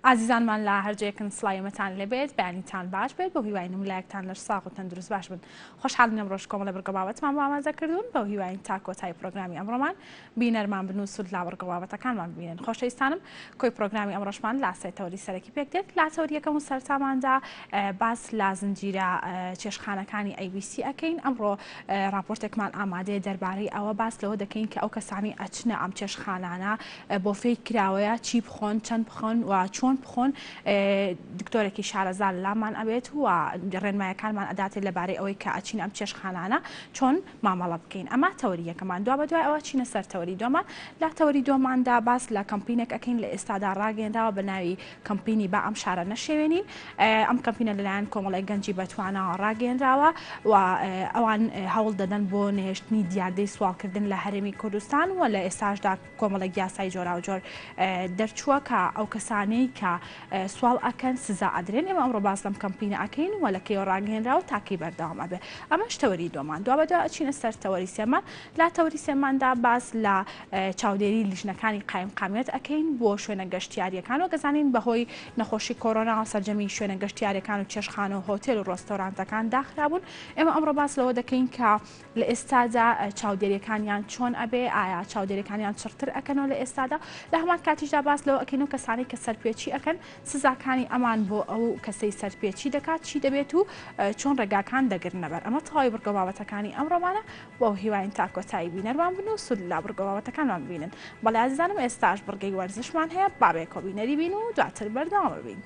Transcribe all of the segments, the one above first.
ئازیزانمان لە هەر جێیەکن سڵاوی ئێمەتان لێ بێت، بەیانیتان باش بێت، بەو هیوای نمولایەکتان لەش ساغ و تەندروست باش بن. خۆشحاڵین ئەمڕۆش کۆمەڵێ بڕگە بابەتمان بۆ ئامادە کردوون، بەو هیواین تا کۆتایی پرۆگرامی ئەمڕۆمان بینەرمان بن و سوود لە بڕگە بابەتەکانمان ببینن. خۆشەویستانم کۆی پرۆگرامی ئەمڕۆشمان لە سێ تەوەری سەرەکی پێک دێت. لە تەوەری یەکەم و سەرەتاماندا باس لە زنجیرە چێشتخانەکانی ABC ئەکەین. ئەمڕۆ ڕاپۆرتێکمان ئامادەیە دەربارەی ئەوە، باس لەوە دەکەین کە ئەو کەسانەی ئەچنە ئەم چێشتخانانە بۆفێی کراوەیە چی بخۆن چەند بخۆن و چۆن بخۆن دکتۆرێکی شارەزا لامان ئەبێت و ڕێنمایەکانمان ئەداتێ لەبارەی ئەوەی کە ئەچین ئەم چێشتخانانە چۆن مامەڵە بکەین ئەمە تەوەری یەکەمان دوابەدوای ئەوە چینە سەر تەوەری دووەمان لە تەوەری دووەماندا باس لە کەمپینێک ئەکەین لە ئێستادا ڕاگەیەنراوە بە ناوی کەمپینی با ئەم شارە نەشێوێنین ئەم کەمپینە لەلایەن کۆمەڵێک گەنجی بەتواناوە ڕاگەیەنراوە و ئەوان هەوڵ دەدەن بۆ نەهێشتنی دیاردەی سواڵکردن لە هەرێمی کوردستان و لە ئێستاشدا کۆمەڵێک یاسای جۆراوجۆر دەرچووە کە ئەو کەسانەی کە سواڵ ئەکەن سزا ئەدرێن. ئێمە ئەمڕۆ باس لەم کەمپینە ئەکەین و لە کەیەوە ڕاگەیەنراوە تا کەی بەردەوام ئەبێ. ئەمەش تەوەری دووەمان. دوابەدوا ئەچینە سەر تەوەری سێمان. لە تەوەری سێماندا باس لە چاودێری لیژنەکانی قایمقامیەت ئەکەین بۆ شوێنە گەشتیارییەکان. وەک ئەزانین بەهۆی نەخۆشی کۆرۆناوە سەرجەمی شوێنە گەشتیارییەکان و چێشتخانە و هۆتێل و ڕێستۆرانتەکان داخرابوون. ئێمە ئەمڕۆ باس لەوە دەکەین کە لە ئێستادا چاودێریەکانیان چۆن ئەبێ؟ ئایا چاودێریەکانیان چڕتر ئەکەنەوە لە ئێستادا؟ لە هەمان کاتیشدا باس لەوە ئەکەین ئەو کەسانەی کە سەرپێچی ئەکەن سزاکانی ئەمان بۆ ئەو کەسەی سەرپێچی دەکات چی دەبێت و چۆن ڕێگاکان دەگرنە بەر؟ ئەمە تەواوی بڕگە بابەتەکانی ئەمڕۆمانە بەو هیواین تا کۆتایی بینەرمان بن و سوود لە بڕگە بابەتەکانمان ببینن. بەڵێ ئازیزانم ئێستاش بڕگەی وەرزشمان هەیە با بەیەکەوە بینەری بین و دواتر بەردەوام بین.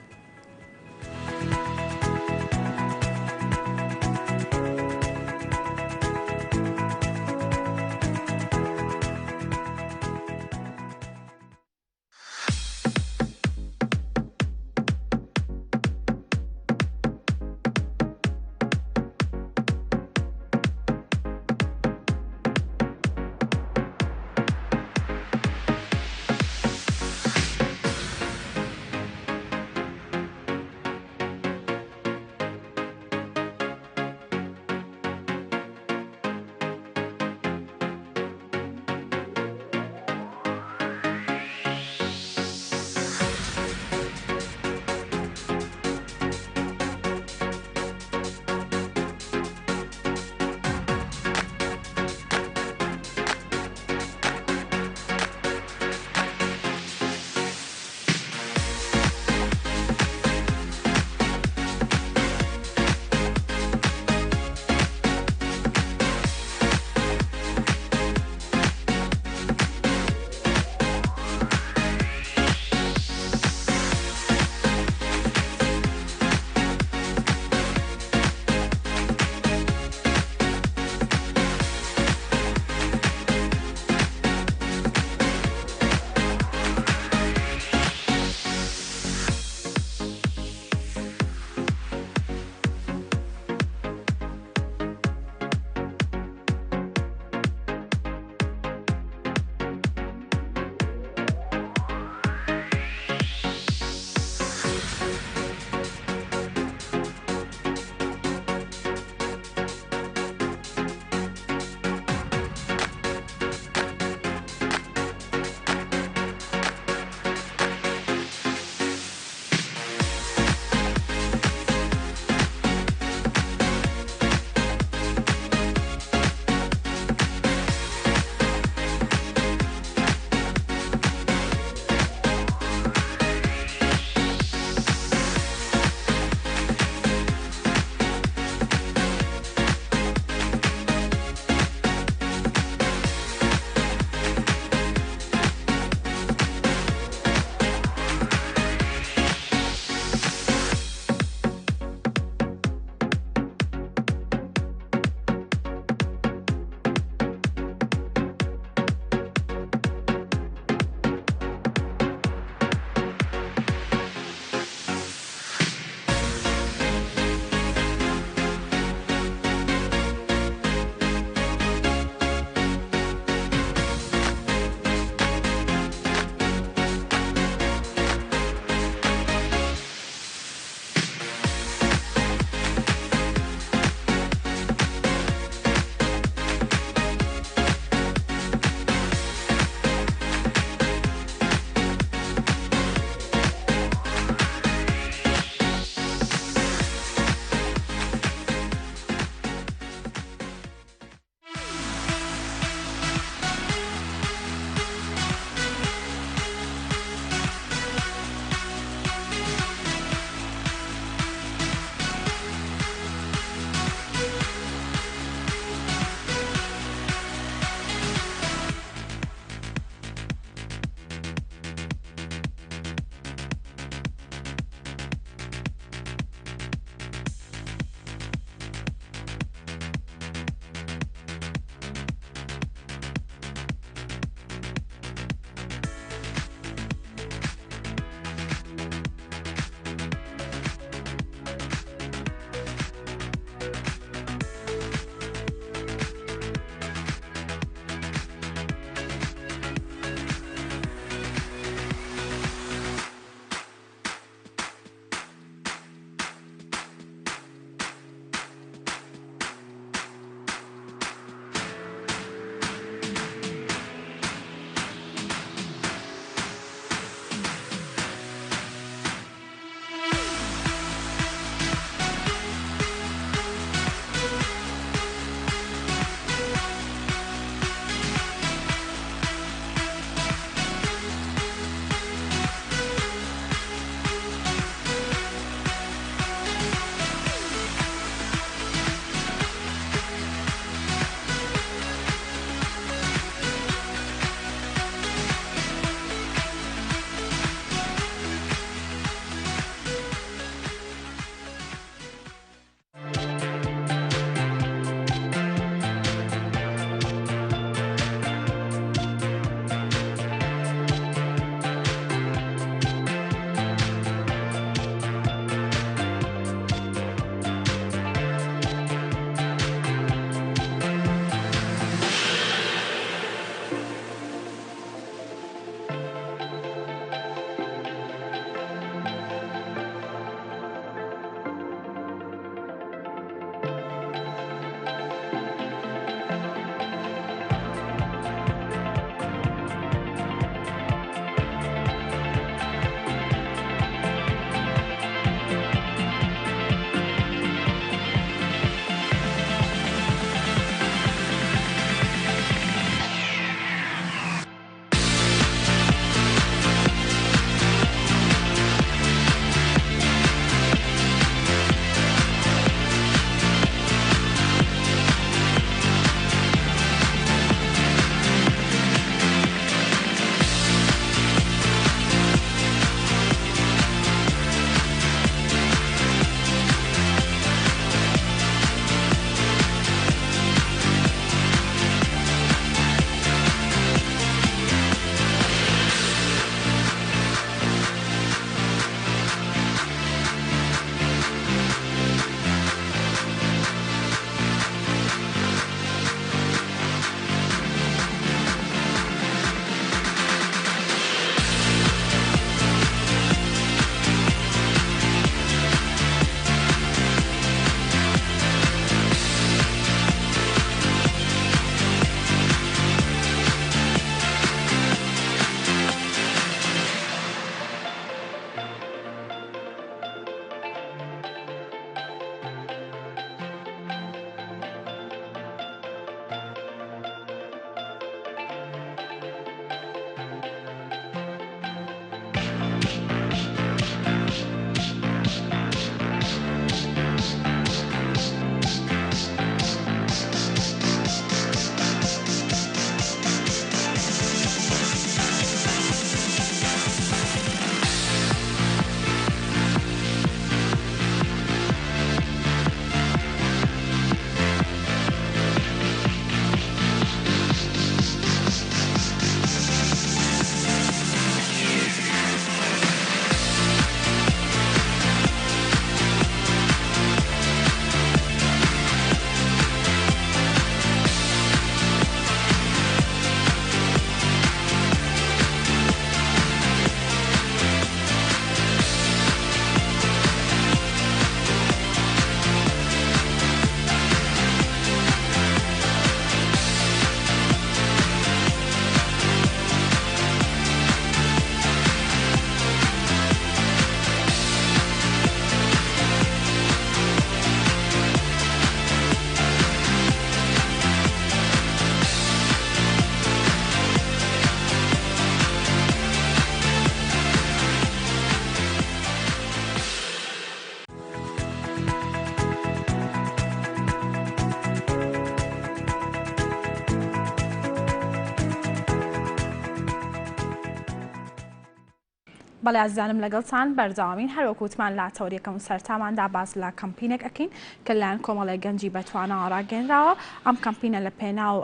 بەڵێ ئازیزانم لەگەڵتان بەردەوامین هەر وەکو وتمان لە تەوەر یەکەم و سەرەتاماندا باس لە کەمپینێک ئەکەین کە لەلایەن کۆمەڵێک گەنجی بەتواناوە ڕاگەیەنراوە ئەم کەمپینە لە پێناو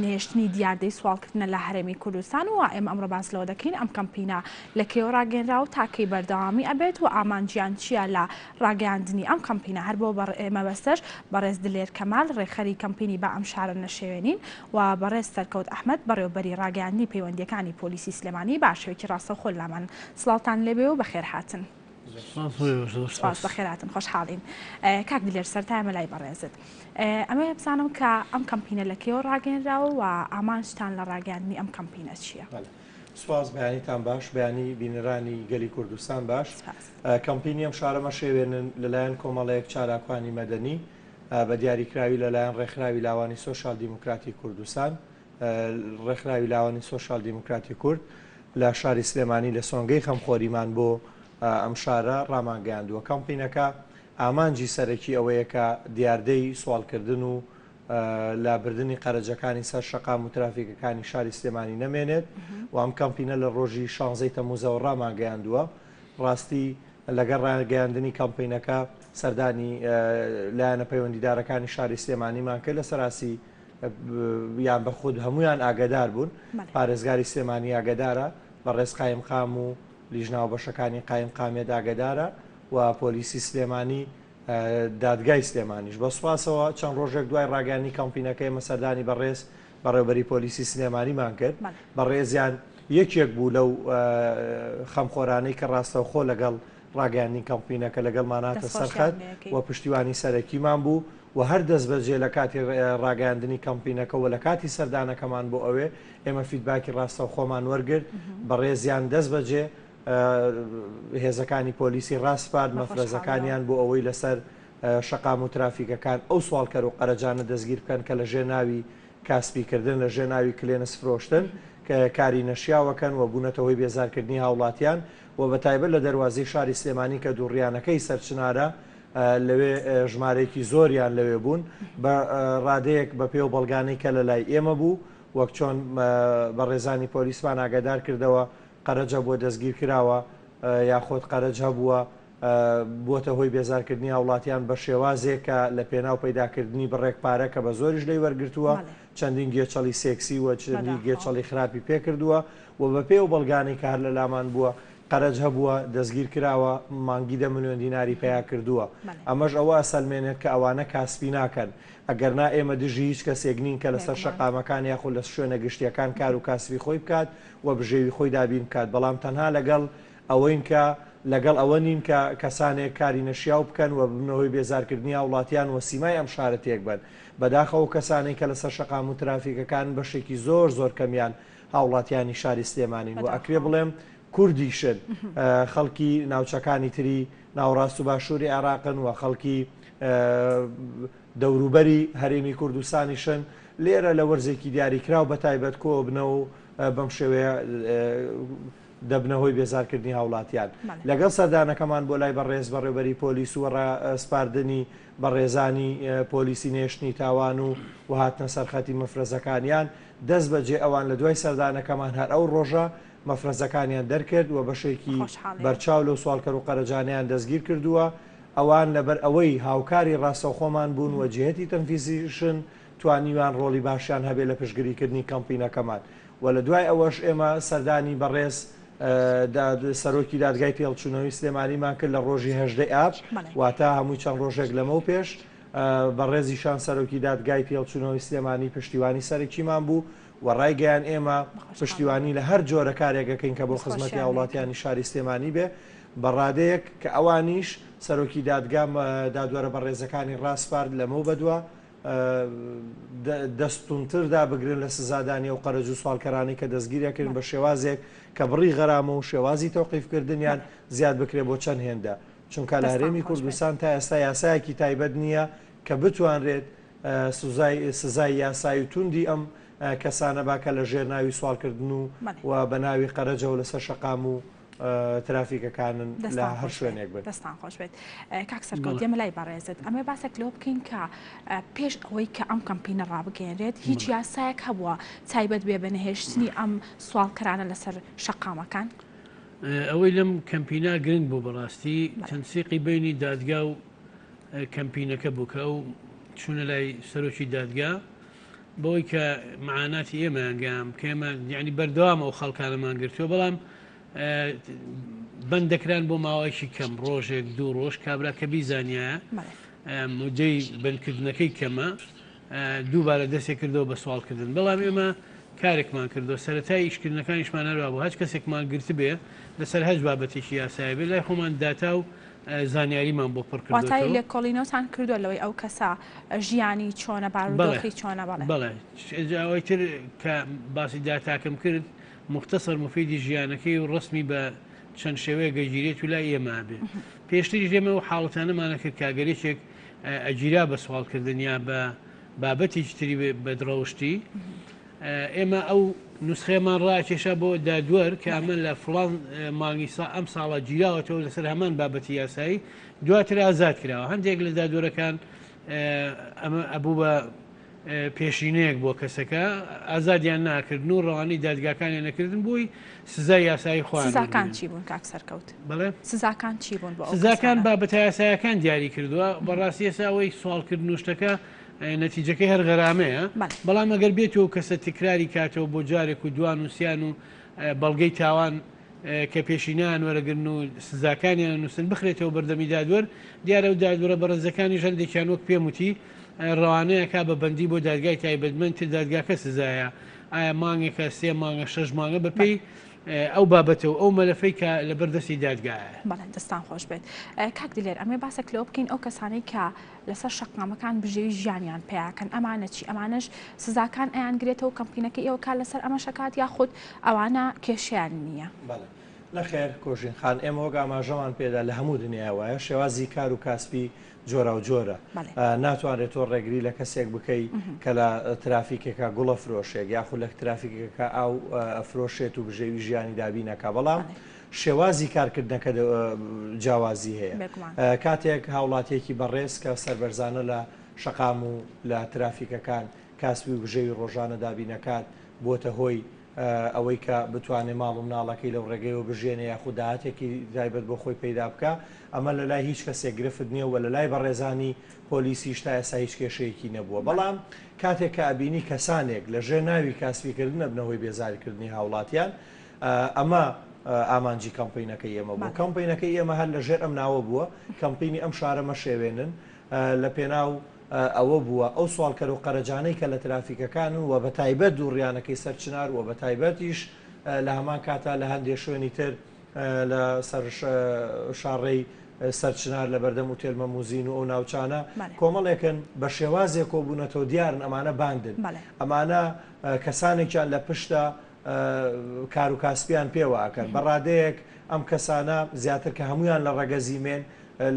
نەهێشتنی دیاردەی سواڵکردنە لە هەرێمی کوردستان و ئێمە ئەمڕۆ باس لەوە دەکەین ئەم کەمپینە لە کەیەوە ڕاگەیەنراوە تا کەی بەردەوامی ئەبێت و ئامانجیان چییە لە ڕاگەیاندنی ئەم کەمپینە هەر بۆ مەبەستەش بەڕێز دلێر کەمال ڕێکخەری کەمپینی با ئەم شارە نەشێوێنین و بەڕێز سەرکەوت ئەحمەد بەڕێوەبەری ڕاگەیاندنی پەیوەندییەکانی پۆلیسی سلێمانی بە شێوەیەکی ڕاستەوخۆ لامانن. سڵاوتان لێبێ و بەخێرهاتن. سپاس بۆ ئێوەش زۆر سپاس. بەخێرهاتن خۆشحاڵین. کاک دلێر سەرەتا ئێمە لای بەڕێزت ئەمەوێ بزانم کە ئەم کەمپینە لە کەیەوە ڕاگەیەنراوە و ئامانجتان لە ڕاگەیاندنی ئەم کەمپینە چییە؟ بەڵێ سپاس بەیانیتان باش بەیانی بینەرانی گەلی کوردستان باش. سپاس. کەمپینی ئەم شارە مەشێوێنن لەلایەن کۆمەڵەیەک چالاکوانی مەدەنی بە دیاریکراوی لەلایەن ڕێکخراوی لاوانی سۆسیال دیموکراتی کوردستان، ڕێکخراوی لاوانی سۆسیال دیموکراتی کورد لە شاری سلێمانی لە سۆنگەی خەمخۆریمان بۆ ئەم شارە ڕامانگەیاندووە. کەمپینەکە ئامانجی سەرەکی ئەوەیە کە دیاردەی سواڵکردن و لابردنی قەرەجەکانی سەر شەقام و ترافیکەکانی شاری سلێمانی نەمێنێت و ئەم کەمپینە لە ڕۆژی شانزەی تەمووزەوە ڕامانگەیاندووە. ڕاستی لەگەڵ ڕاگەیاندنی کەمپەینەکە سەردانی لایەنە پەیوەندیدارەکانی شاری سلێمانیمان کرد لە سەراسی یان بە خود هەمویان ئاگدار بوون پارێزگاری سلێمانی ئاگدارە بەڕێز قایمقام و لیژناو بەشەکانی قایمقامیەت ئاگدارە و پۆلیسی سلێمانی دادگای سلێمانیش بە سوپاسەوە چەند ڕۆژێک دوای ڕاگەیاندنی کەمپینەکە ئێمە سەردانی بەڕێز بەڕێوبەری پۆلیسی سلێمانیمان کرد بەڕێزیان یەکێک بوو لەو خەمخۆرانەی کە ڕاستەوخۆ لەگەڵ ڕاگەیاندنی کەمپینەکە لەگەڵمان هاتە سەرخەت و پشتیوانی سەرەکیمان بوو و هەر دەستبەجێ لە کاتی ڕاگەیاندنی کەمپینەکە و لە کاتی سەردانەکەمان بۆ ئەوێ ئێمە feedback ی ڕاستەوخۆمان وەرگرت بەڕێزیان دەستبەجێ هێزەکانی پۆلیسی ڕاسپارد مەفرەزەکانیان بۆ ئەوەی لەسەر شەقام و ترافیکەکان ئەو سواڵکەر و قەرەجانە دەستگیر بکەن کە لە ژێر ناوی کاسپیکردن لە ژێر ناوی کلێنس فرۆشتن کە کاری نەشیاوەکەن و بوونەتە هۆی بێزارکردنی هاوڵاتیان و بە تایبەت لە دەروازەی شاری سلێمانی کە دووڕیانەکەی سەرچنارە لەوێ ژمارەیەکی زۆریان لەوێ بوون بە ڕادەیەک بە پێ و بەڵگانەی کە لە لای ئێمە بوو وەک چۆن بەڕێزانی پۆلیسمان ئاگادار کردەوە قەرەج هەبووە دەستگیر کراوە یاخۆد قەرەج هەبووە بووەتە هۆی بێزارکردنی هاوڵاتیان بە شێوازێک کە لە پێناو پەیداکردنی بڕێک پارە کە بە زۆریش لێی وەرگرتووە چەندین گێچەڵی سێکسی و چەندین گێچەڵی خراپی پێکردووە و بەپێی ئەو بەڵگانەی کە هەر لە لامان بووە قەرەج هەبووە دەستگیر کراوە مانگی دە ملیۆن دیناری پەیا کردووە ئەمەش ئەوە ئەسەلمێنێت کە ئەوانە کاسپی ناکەن ئەگەرنا ئێمە دژی هیچ کەسێک نین کە لەسەر شەقامەکان یاخود لە شوێنە گشتیەکان کار و کاسبی خۆی بکات و بژێوی خۆی دابین بکات، بەڵام تەنها لەگەڵ ئەوەین کە لەگەڵ ئەوە نین کە کەسانێک کاری نەشیاو بکەن و ببنە هۆی بێزارکردنی هاوڵاتیان و سیمای ئەم شارە تێکبەن. بەداخەوە ئەو کەسانەی کە لەسەر شەقام و ترافیکەکانن بەشێکی زۆر زۆر کەمیان هاوڵاتیانی شاری سلێمانین و ئەکرێ بڵێم کوردیشن خەڵکی ناوچەکانی تری ناوەڕاست و باشووری عێراقن و خەڵکی دەوروبەری هەرێمی کوردستانیشن لێرە لە وەرزێکی دیاریکراو بەتایبەت کۆئەبنەوە و بەم شێوەیە دەبنە هۆی بێزارکردنی هاوڵاتیان. لەگەڵ سەردانەکەمان بۆ لای بەڕێز بەڕێوبەری پۆلیس و ڕاسپاردنی بەڕێزانی پۆلیسی نەهێشتنی تاوان و و هاتنە سەرخەتی مەفرەزەکانیان دەست بەجێ ئەوان لە دوای سەردانەکەمان هەر ئەو ڕۆژە مەفرەزەکانیان دەرکرد و بەشێکی بەرچاو لەو سواڵکەر و قەرەجانەیان دەستگیر کردووە ئەوان لەبەر ئەوەی هاوکاری ڕاستەوخۆمان بوون و جیهەتی تەنفیزیشن توانیویان ڕۆڵی باشیان هەبێ لە پشتگریکردنی کەمپینەکەمان و لە دوای ئەوەش ئێمە سەردانی بەڕێز سەرۆکی دادگای تێڵچوونەوەی سلێمانیمان کرد لە ڕۆژی 18 ئاب واتە هەمووی چەند ڕۆژێک لەمەو پێش بەڕێزیشان سەرۆکی دادگای تێڵچوونەوەی سلێمانی پشتیوانی سەرەکیمان بوو و ڕایگەیان ئێمە پشتیوانی لە هەر جۆرە کارێک ئەکەین کە بۆ خزمەتی هاوڵاتیانی شاری سلێمانی بێ بە ڕادەیەک کە ئەوانیش سەرۆکی دادگا دادوەرە بەڕێزەکانی ڕاسپارد لەمەو بەدوا دەست توندتر دابگرن لە سزادانی ئەو قەرەج و سواڵکەرانەی کە دەستگیرەکرن بە شێوازێک کە بڕی غەرامە و شێوازی تەوقیفکردنیان زیاد بکرێت بۆ چەند هێندە چونکە لە هەرێمی کوردستان تا ئێستا یاسایەکی تایبەت نییە کە بتوانرێت سزای یاسایی و توندی ئەم کەسانە با کە لە ژێر ناوی سواڵکردن و و بە ناوی قەرەجەوە لەسەر شەقام و ترافیکەکانن لە هەر شوێنێک بن. دەستان خۆش بێت کاک سەرکەوت دێمە لای بەڕێزت ئەمە باسێک لەوە بکەین کە پێش ئەوەی کە ئەم کەمپینە ڕابگەیەنرێت هیچ یاسایەک هەبووە تایبەت بێ بە نەهێشتنی ئەم سواڵکەرانە لەسەر شەقامەکان؟ ئەوەی لەم کەمپینە گرنگ بوو بەڕاستی تەنسیقی بەینی دادگا و کەمپینەکە بوو کە ئەو چوونە لای سەرۆکی دادگا بەوەی کە معاناتی ئێمەیان گەیان کە ئێمە یعنی بەردەوام ئەو خەڵکانەمان گرتووە بەڵام بەند دەکران بۆ ماوەیەکی کەم ڕۆژێک دوو ڕۆژ کابرا کە بیزانایە مودەی بەندکردنەکەی کەمە دووبارە دەستێ کردەوە بە سواڵکردن بەڵام ئێمە کارێکمان کردووە سەرەتای ئیشکردنەکانیشمان هەروا بوو هەچ کەسێکمان گرتبێ لەسەر هەچ بابەتێکی یاسایی بێ لای خۆمان داتا و زانیاریمان بۆ پڕ واتای کردۆتەوە. لێکۆڵینەوەتان کردووە لەوەی ئەو کەسە ژیانی چۆنە بەڵێ بارودۆخی چۆنە بەڵێ. بەڵێ ئینجا ئەوەی تر کە باسی داتاکەم کرد موختەسەر موفیدی ژیانەکەی و ڕەسمی بە چەند شێوەیەک ئەگیرێت و لای ئێمە ئەبێ پێشتریش ئێمە ئەو حاڵەتانەمان ئەکرد کە ئەگەر یەکێک ئەگیرا بە سواڵکردن یا بە بابەتێکی تری بەدڕەوشتی ئێمە ئەو نوسخەیەمان ڕاکێشا بۆ دادوەر کە ئەمە لە فڵان مانگی ئەم ساڵە گیراوەتەوە لەسەر هەمان بابەتی یاسایی دواتر ئازاد کراوە هەندێک لە دادوەرەکان ئەمە ئەبوو بە پێشینەیەک بۆ کەسەکە ئازادیان ناکردن و ڕەوانەی دادگاکانیان نەکردن بۆی سزای یاسایی خۆیان سزاکان وەربگرن. چی بوون کاک سەرکەوت؟ بەڵێ؟ سزاکان چی بوون بۆ ئەو سزاکان کەسانە؟ بابەتە یاسایەکان دیاری کردووە، بەڕاستی ئێستا ئەوەی سواڵکردن و شتەکە نەتیجەکەی هەر غەرامەیە، بەڵێ. بەڵام ئەگەر بێتەوە و کەسە تکراری کاتەوە بۆ جارێک و دوان و سیان و بەڵگەی تاوان کە پێشینەیان وەرەگرن و سزاکانیان ئەنووسن بخرێتەوە بەردەمی دادوەر، دیارە ئەو دادوەرە بەڕێزەکانیش هەندێکیان وەک پێم وتی ڕەوانەی ئەکا بە بەندی بۆ دادگای تایبەتمەند تر دادگاکە سزایە ئایا مانگێکە سێ مانگە شەش مانگە بەپێی ئەو بابەتە و ئەو مەلەفەی کە لەبەر دەستی دادگایە. بەڵێ دەستان خۆش بێت. کاک دلێر ئەمەوێ باسێک لەوە بکەین ئەو کەسانەی کە لەسەر شەقامەکان بژێوی ژیانیان پەیاکەن ئەمانە چی ئەمانەش سزاکان ئەیانگرێتەوە کەمپینەکەی ئێوە کار لەسەر ئەمەش ئەکات یاخود ئەوانە کێشەیان نییە؟ بەڵێ. نەخێر کۆژین خان ئێمە وەک ئاماژەمان پێدا لە هەموو دنیا وایە شێوازی کار و کاسپی جۆراوجۆرە ناتوانرێت تۆ ڕێگری لە کەسێک بکەی کە لە ترافیکێکا گوڵ ئەفرۆشێک یاخود لە ترافیکێکا ئاو ئەفرۆشێت و بژێوی ژیانی دابین ئەکا بەڵام شێوازی کارکردنەکە جیاوازی هەیە کاتێک هاوڵاتیەکی بەڕێز کە سەربەرزانە لە شەقام و لە ترافیکەکان کاسبی و بژێوی ڕۆژانە دابین ئەکات بووەتە هۆی ئەوەی کە بتوانێ ماڵ و مناڵەکەی لەو ڕێگەیەوە بژیێنێ یاخود داهاتێکی تایبەت بۆ خۆی پەیدا بکا، ئەمە لە لای هیچ کەسێک گرفت نییە و لە لای بەڕێزانی پۆلیسیش تا ئێستا هیچ کێشەیەکی نەبووە. بەڵام کاتێک کە ئەبینی کەسانێک لە ژێر ناوی کاسبیکردن ئەبنە هۆی بێزارکردنی هاوڵاتیان، ئەمە ئامانجی کەمپەینەکەی ئێمە بووە. کەمپەینەکەی ئێمە هەر لە ژێر ئەم ناوە بووە، کەمپینی ئەم شارە مەشێوێنن، لە پێناو ئەوە بووە ئەو سواڵکەر و قەرەجانەی کە لە ترافیکەکانن و بەتایبەت دووڕیانەکەی سەر چنار و بەتایبەتیش لە هەمان کاتا لە هەندێ شوێنی تر لە سەر شاڕێی سەر چنار لە بەردەم ئوتێل مەموزین و ئەو ناوچانە کۆمەڵێکن بە شێوازێک کۆبوونەتەوە دیارن ئەمانە باندن ئەمانە کەسانێکیان لە پشتە کار و کاسپیان پێوە ئەکەن بە ڕادەیەک ئەم کەسانە زیاتر کە هەمویان لە ڕەگەزی مێن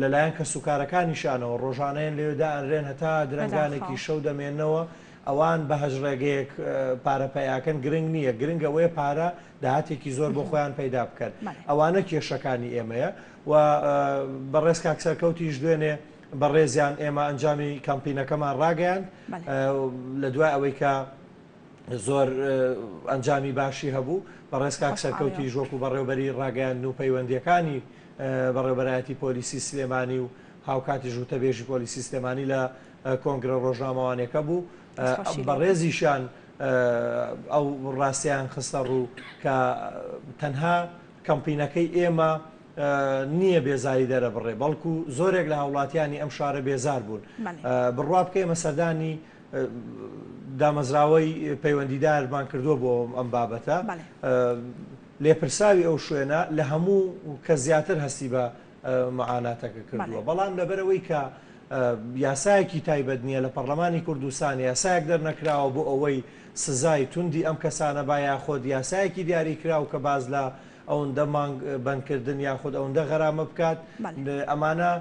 لەلایەن کەسوکارەکانیشیانەوە ڕۆژانەیان لەوێ دائەنرێن هەتا درەنگانێکی شەو دەمێننەوە، ئەوان بە هەچ ڕێگەیەک پارە پەیاکەن گرنگ نییە، گرنگ ئەوەیە پارە داهاتێکی زۆر بۆ خۆیان پەیدا بکەن، ئەوانە کێشەکانی ئێمەیە و بەڕێز کاک سەرکەوتیش دوێنێ بەڕێزیان ئێمە ئەنجامی کەمپینەکەمان ڕاگەیاند لە دوای ئەوەی کە زۆر ئەنجامی باشی هەبوو، بەڕێز کاک سەرکەوتیش وەکو بەڕێوبەری ڕاگەیاندن و پەیوەندییەکانی بەڕێوبەرایەتی پۆلیسی سلێمانی و هاوکاتیش وتەبێژی پۆلیسی سلێمانی لە کۆنگرە ڕۆژنامەوانیەکە بوو، بەڕێزیشیان ئەو ڕاستیان خستە ڕوو کە تەنها کەمپینەکەی ئێمە نییە بێزاری دەرەبڕێ، بەڵکو زۆرێک لە هاوڵاتیانی ئەم شارە بێزار بوون. بڕوا بکە ئێمە سەردانی دامەزراوەی پەیوەندیدارمان کردووە بۆ ئەم بابەتە. لێپرساوی ئەو شوێنە لە هەموو کەس زیاتر هەستی بە معاناتەکە کردووە، بەڵام لەبەرئەوەی کە یاسایەکی تایبەت نییە لە پەڕلەمانی کوردستان یاسایەک دەرنەکراوە بۆ ئەوەی سزای توندی ئەم کەسانە با یاخود یاسایەکی دیاریکراو کە باس لە ئەوندە مانگ بەندکردن یاخود ئەوندە غەرامە بکات ئەمانە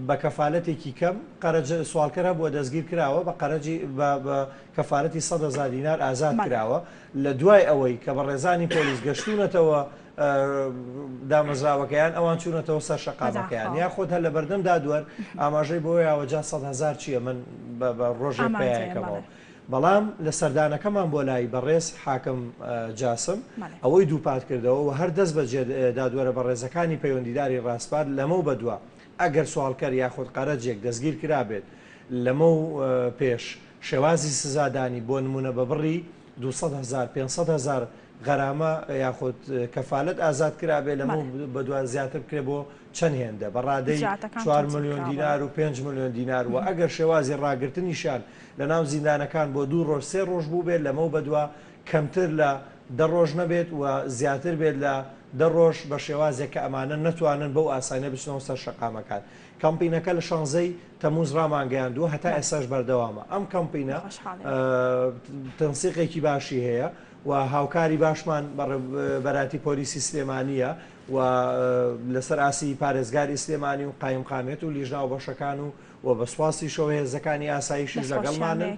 بە کەفالەتێکی کەم قەرەج سواڵکەر هەبووە دەستگیر کراوە بە قەرەجی بە کەفالەتی 100 هەزار دینار ئازاد کراوە لە دوای ئەوەی کە بەڕێزانی پۆلیس گەشتوونەتەوە دامەزراوەکەیان ئەوان چوونەتەوە سەر شەقامەکەیان یاخود هەر لە بەردەم دادوەر ئاماژەی بۆ یاوە جا 100 هەزار چییە من بە ڕۆژێک پیاکەمەوە. بەڵام لە سەردانەکەمان بۆ لای بەڕێز حاکم جاسم ئەوەی دووپات کردەوە و هەر دەست بەجێ دادوەرە بەڕێزەکانی پەیوەندیداری ڕاسپارد لەمەو بەدوا ئەگەر سواڵکەر یاخود قەرەجێک دەستگیر کرابێت لەمەو پێش شێوازی سزادانی بۆ نموونە بە بڕی 200 هەزار 500 هەزار غەرامە یاخود کەفالەت ئازاد کرابێ لەمەو بەدوا زیاتر بکرێ بۆ چەند هێندە بە ڕادەی 4 ملیۆن دینار و 5 ملیۆن دینار و ئەگەر شێوازی ڕاگرتنیشیان لەناو زیندانەکان بۆ دوو ڕۆژ سێ ڕۆژ بووبێت لەمەو بەدوا کەمتر لە دە ڕۆژ نەبێت و زیاتر بێت لە دە ڕۆژ بە شێوازێک کە ئەمانە نەتوانن بەو ئاسانیە بچنەوە سەر شەقامەکان. کەمپینەکە لە شانزەی تەمووز ڕامانگەیاندووە هەتا ئێستاش بەردەوامە. ئەم کەمپینە تەنسیقێکی باشی هەیە و هاوکاری باشمان بەڕێوەبەرایەتی پۆلیسی سلێمانییە و لەسەر ئاستی پارێزگاری سلێمانی و قایمقامیەت و لیژنە هاوبەشەکان و و بە سوپاسیشەوە هێزەکانی ئاسایشیش لەگەڵمانن،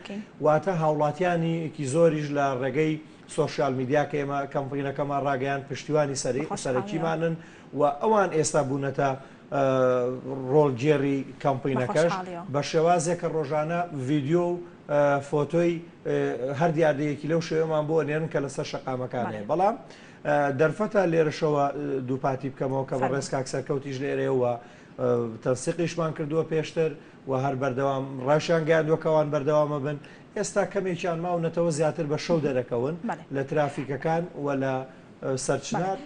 واتە هاوڵاتیانێکی زۆریش لە ڕێگەی سۆشیال میدیا کە ئێمە کەمپینەکەمان ڕاگەیاند پشتیوانی سەرەکیمانن و ئەوان ئێستا بوونەتە ڕۆڵگێڕی کەمپینەکەش بە شێوازێک کە ڕۆژانە ڤیدیۆ و فۆتۆی هەر دیاردەیەکی لەو شێوەمان بۆ ئەنێرن کە لەسەر شەقامەکان هەیە بەڵام دەرفەتە لێرەشەوە دووپاتی بکەمەوە کە بەڕێز کاک سەرکەوتیش لێرەیەوە تەنسیقیشمان کردووە پێشتر و هەر بەردەوام ڕاشیان گەیاندووە کە ئەوان بەردەوام ئەبن، ئێستا کەمێکیان ماونەتەوە زیاتر بە شەو دەرەکەون لە ترافیکەکان و لە سەرچنار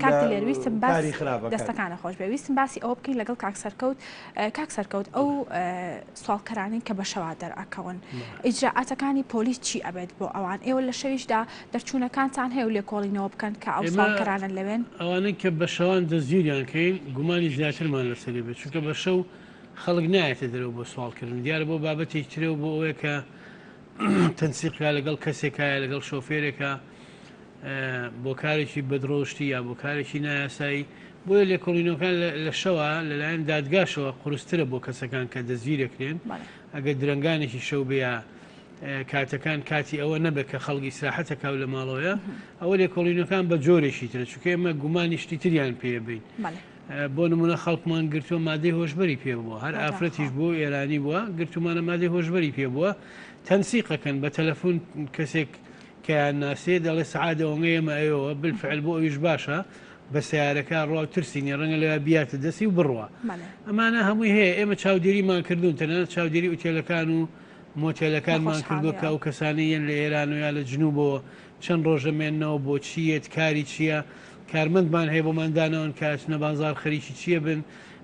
کاک دلێر ویستم باس کاری خراپەکەن. دەستەکانە خۆش بێ ویستم باسی ئەوە بکەین لەگەڵ کاک سەرکەوت کاک سەرکەوت ئەو سواڵکەرانەی کە بە شەوا دەرئەکەون ئیجرائاتەکانی پۆلیس چی ئەبێت بۆ ئەوان ئێوە لە شەویشدا دەرچوونەکانتان هەیە و لێکۆڵینەوە بکەن کە ئەو ئێمە سواڵکەرانە لەوێن؟ ئەوانەی کە بە شەوان دەستگیریان کەین گومانی زیاترمان لەسەری بێت چونکە بە شەو خەڵک نایەتە دەرەوە بۆ سواڵکردن دیارە بۆ بابەتێکی ترە و بۆ ئەوەیە کە تەنسیقا لەگەڵ کەسێکایە لەگەڵ شۆفێرێکە بۆ کارێکی بەدڕەوشتی یا بۆ کارێکی نایاسایی بۆیە لێکۆڵینەوەکان لە شەوە لەلایەن دادگاشەوە قورسترە بۆ کەسەکان کە دەستگیرەکرێن ئەگەر درەنگانێکی شەو بێ یا کاتەکان کاتی ئەوە نەبێت کە خەڵک ئیسراحەتە کاو لە ماڵەوەیە ئەوە لێکۆڵینەکان بە جۆرێکی ترە چونکە ئێمە گومانی شتی تریان پێ بین بۆ نمونە خەڵکمان گرتووە مادەی هۆشبەری پێ بووە هەر ئافرەتیش بوو ئێرانی بووە گرتومانە مادەی هۆشبەری پێ بووە تەنسیقەکەن بە تەلەفۆن کەسێک کەیان ناسێ دەڵێ سەعات ئەوەنگە ئێمە ئەوێوە بالفعل بۆ ئەویش باشە بە سەیارەکە ڕوا و ترسی نیە ڕەنگە لەوێ بیاتە دەستی و بڕوا ئەمانە هەمووی هەیە ئێمە چاودێریمان کردوون تەنانەت چاودێری ئوتێلەکان و مۆتێلەکانمان کردووە کە ئەو کەسانەی یەن لە ئێران و یا لە جنوبەوە چەند ڕۆژ دەمێننەوە بۆ چی یەت کاری چییە کارمەندمان هەیە بۆمان داناون کە ئەچنە بازاڕ خەریکی چییە بن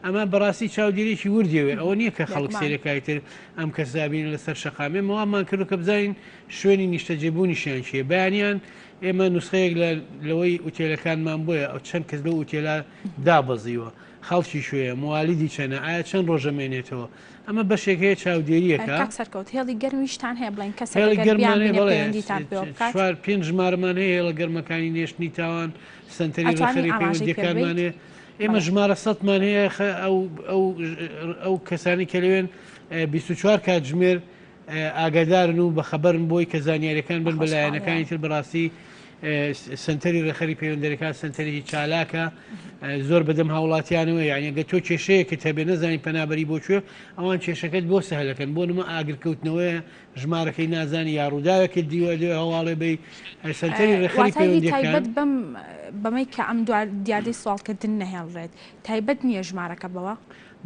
ئەمە بەڕاستی چاودێریی وردیەوێ ئەوە نییە کە خەڵک سێرەکای تر ئەم کەسە بینن لەسەر شەقامێ مەوامان کردو کە بزانین شوێنی نیشتەجێبوونیشیان کێیە؟ بەیانیان ئێمە نوسخەیەک لە لەوەی ئوتێلەکانمان بۆیە ئەو چەند کەس لەو ئوتێلە دابەزیوە، خەڵکی کوێیە، موالیدی چەنە، ئایا چەند ڕۆژ ئەمێنێتەوە؟ ئەمە بەشێک هەیە چاودێرییەکە. کاک سەرکەوت هێڵی گەرمیشتان هەیە بڵێن کەسێک هێڵی ئەگەر گەرممان هەیە بیانبینێ بەڵێ پەیوەندیتان پێوە بکات؟ چوار پێنج ژمارەمان هەیە هێڵە گەرمەکانی نێشتنی تاوان، سەنتەری ئەتوانی ڕێکخەری ئاماژەی پێ پەیوەندییەکانمان ببەیت؟ هەیە. ئێمە بەڵێ. ژمارە سەدمان هەیە خە ئەو ئەو ئەو کەسانەی کە لەوێن 24 کاتژمێر ئاگادارن و بەخەبەرن بۆی کە زانیاریەکان بن بە لایەنەکانی تر بەڕاستی سنتەری ڕێخەری پەیوەندەرەکان سنتەرێکی چالاکە زۆر بەدەم هاوڵاتیانەوە یعنی گە تۆ کێشەیەکت هەبێ نەزانی پەنابەری بۆ کوێ ئەوان کێشەکەت بۆ سەهلەکەن بۆ نمە ئاگرکەوتنەوەیە ژمارەکەی نازانی یا ڕووداوێکت دیوە لێ هەواڵێ بی سنتەری ڕێخەری پەیوەندیەکان تایبەت بەم بەمەی کە ئەم دیاردەی سواڵکردن نەهێڵرێت تایبەت نییە ژمارەکە بەوە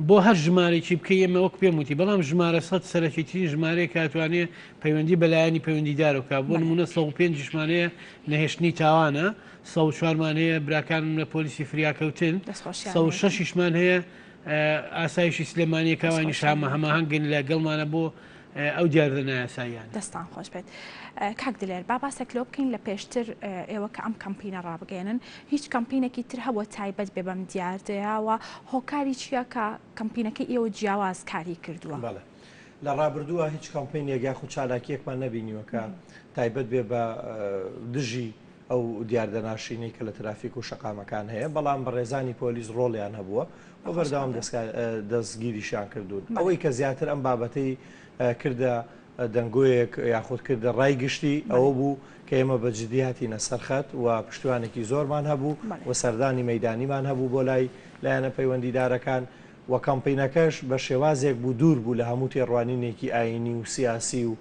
بۆ هەر ژمارەیەکی بکەی ئێمە وەک پێم وتی بەڵام ژمارە سەت سەرەکیترین ژمارەیە کە ئەتوانێ پەیوەندی بە لایەنی پەیوەندیدارەوە بکا بۆ نمونە 105 یشمان هەیە نەهێشتنی تاوانە 104 مان هەیە براکانم لە پۆلیسی فریاکەوتن 106 یشمان هەیە ئاسایشی سلێمانیە کە ئەوانیش هەماهەنگن لەگەڵمانە بۆ ئەو دیاردە نایاساییانە. دەستان خۆش بێت کاک دلێر با باسێک لەوە بکەین لە پێشتر ئێوە کە ئەم کەمپینە ڕابگەیەنن هیچ کەمپینێکی تر هەبووە تایبەت بێ بەم دیاردەیە و هۆکاری چییە کە کەمپینەکەی ئێوە جیاواز کاری کردووە؟ بەڵێ لە ڕابردووە هیچ کەمپینێک یاخود چالاکییەکمان نەبینیوە کە تایبەت بێ بە دژی ئەو دیاردە ناشرینەی کە لە ترافیک و شەقامەکان هەیە، بەڵام بەڕێزانی پۆلیس ڕۆڵیان هەبووە و بەردەوام دەستگیریشیان کردوون. ئەوەی کە زیاتر ئەم بابەتەی کردە دەنگۆیەک یاخود کردە ڕای گشتی ئەوە بوو کە ئێمە بە جدی هاتینە سەر خەت و پشتیوانێکی زۆرمان هەبوو و سەردانی مەیدانیمان هەبوو بۆ لای لایەنە پەیوەندیدارەکان و کەمپینەکەش بە شێوازێک بوو دوور بوو لە هەموو تێڕوانینێکی ئایینی و سیاسی و.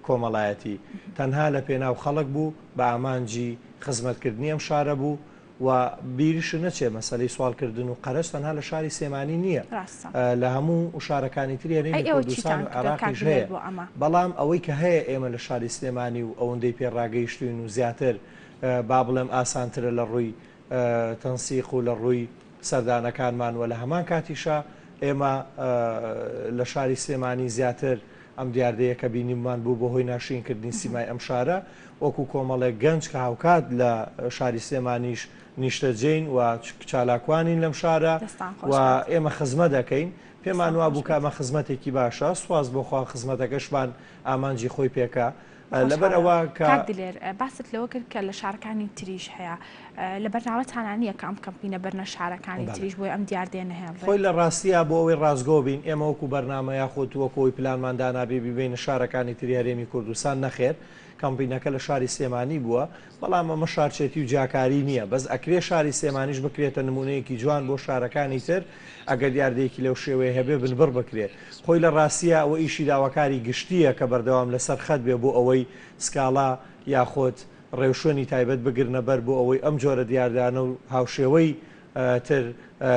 کۆمەڵایەتی. تەنها لە پێناو خەڵک بوو، بە ئامانجی خزمەتکردنی ئەم شارە بوو و بیریشت نەچێ مەسەلەی سواڵکردن و قەرەج تەنها لە شاری سلێمانی نییە، ڕاستە. لە هەموو شارەکانی تری ئەی هەرێمی ئێوە کوردستان چیتان و کردووە کاک عێراقیش دلێر هەیە. بۆ ئەمە؟ بەڵام ئەوەی کە هەیە ئێمە لە شاری سلێمانی و ئەوەندەی پێ ڕاگەیشتووین و زیاتر با بڵێم ئاسانترە لە ڕووی تەنسیق و لە ڕووی سەردانەکانمان و لە هەمان کاتیشا ئێمە لە شاری سلێمانی زیاتر ئەم دیاردەیە کە بینیمان بوو بە هۆی ناشرینکردنی سیمای ئەم شارە وەکو کۆمەڵێک گەنج کە هاوکات لە شاری سلێمانیش نیشتەجێین و چالاکوانین لەم شارە دەستان و خۆش بێت. ئێمە خزمە دەکەین پێمان دەستان وابوو خۆش کە بێت. ئەمە خزمەتێکی باشە سوپاس بۆ خوا خزمەتەکەشمان ئامانجی خۆی پێکا لەبەر بەخۆشحاڵیەوە. ئەوە کە. کاک دلێر باست لەوە کرد کە لە شارەکانی تریش هەیە لە بەرنامەتانا نییە کە ئەم کەمپینە بەرنە شارەکانی بەڵێ. تریش بۆیە ئەم دیاردەیە نەهێڵرێت؟ خۆی لە ڕاستیا بۆ ئەوەی ڕاستگۆ بین ئێمە وەکو بەرنامە یاخود وەکو ئەوەی پلانمان دانابێ بیبەینە شارەکانی تری هەرێمی کوردستان نەخێر کەمپینەکە لە شاری سلێمانی بووە بەڵام ئەمە شارچێتی و جیاکاری نییە بەس ئەکرێ شاری سلێمانیش بکرێتە نمونەیەکی جوان بۆ شارەکانی تر ئەگەر دیاردەیەکی لەو شێوەیە هەبێ بنبڕ بکرێ خۆی لە ڕاستیا ئەوە ئیشی داواکاری گشتییە کە بەردەوام لەسەر خەت بێ بۆ ئەوەی سکاڵا یاخود ڕێوشوێنی تایبەت بگرنە بەر بۆ ئەوەی ئەم جۆرە دیاردانە و هاوشێوەی تر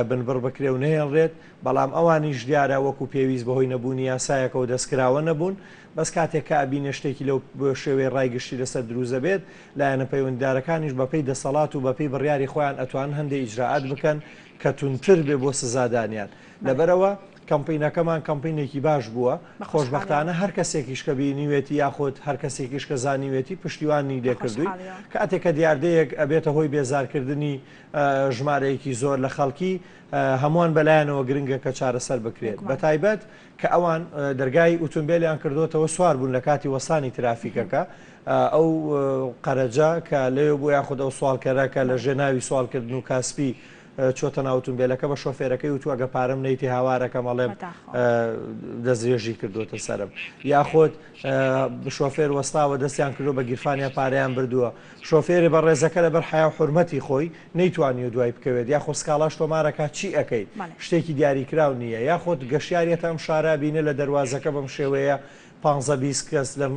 بنبڕ بکرێ و نەهێڵرێت، بەڵام ئەوانیش دیارە وەکو پێویست بەهۆی نەبوونی یاسایەکەوە دەستکراوە نەبوون، بەس کاتێک کە ئەبینێ شتێکی لەو شێوەیە ڕای گشتی لەسەر دروست دەبێت، لایەنە پەیوەندیدارەکانیش بەپێی دەسەڵات و بەپێی بڕیاری خۆیان ئەتوانن هەندێ ئیجرائات بکەن کە توندتر بێ بۆ سزادانیان. لەبەرئەوە کەمپینەکەمان کەمپینێکی باش بووە، خۆشبەختانە هەر کەسێکیش کە بینیوێتی یاخود هەر کەسێکیش کە زانیوێتی پشتیوانی لێکردووین، کاتێک کە دیاردەیەک ئەبێتە هۆی بێزارکردنی ژمارەیەکی زۆر لە خەڵکی، هەمووان بەلایانەوە گرنگە کە چارەسەر بکرێت، بەتایبەت کە ئەوان دەرگای ئوتومبێلیان کردۆتەوە سوار بوون لە کاتی وەستانی ترافیکەکە، ئەو قەرەجە کە لەوێ بوو یاخود ئەو سواڵکەرە کە لە ژێر ناوی سواڵکردن و کاسپی چۆتە ناو ئوتومبێلەکە بە شۆفێرەکەی وتووە گە پارەم نەیتی هاوارەکەم ئەڵێم دەستدرێژی کردووەتە سەرم یاخود شۆفێر وەستاوە دەستیان کردو بە گیرفانیا پارەیان بردووە شۆفێری بەڕێزەکە لەبەر حیا و حورمەتی خۆی نەیتوانیوە دوای بکەوێت یاخۆ سکاڵاش تۆمارەکات چی ئەکەیت شتێکی دیاریکراو نییە یاخود گەشتیاریەتە ئەم شارە بینە لە دەروازەکە بەم شێوەیە پانزە 20 کەس لەم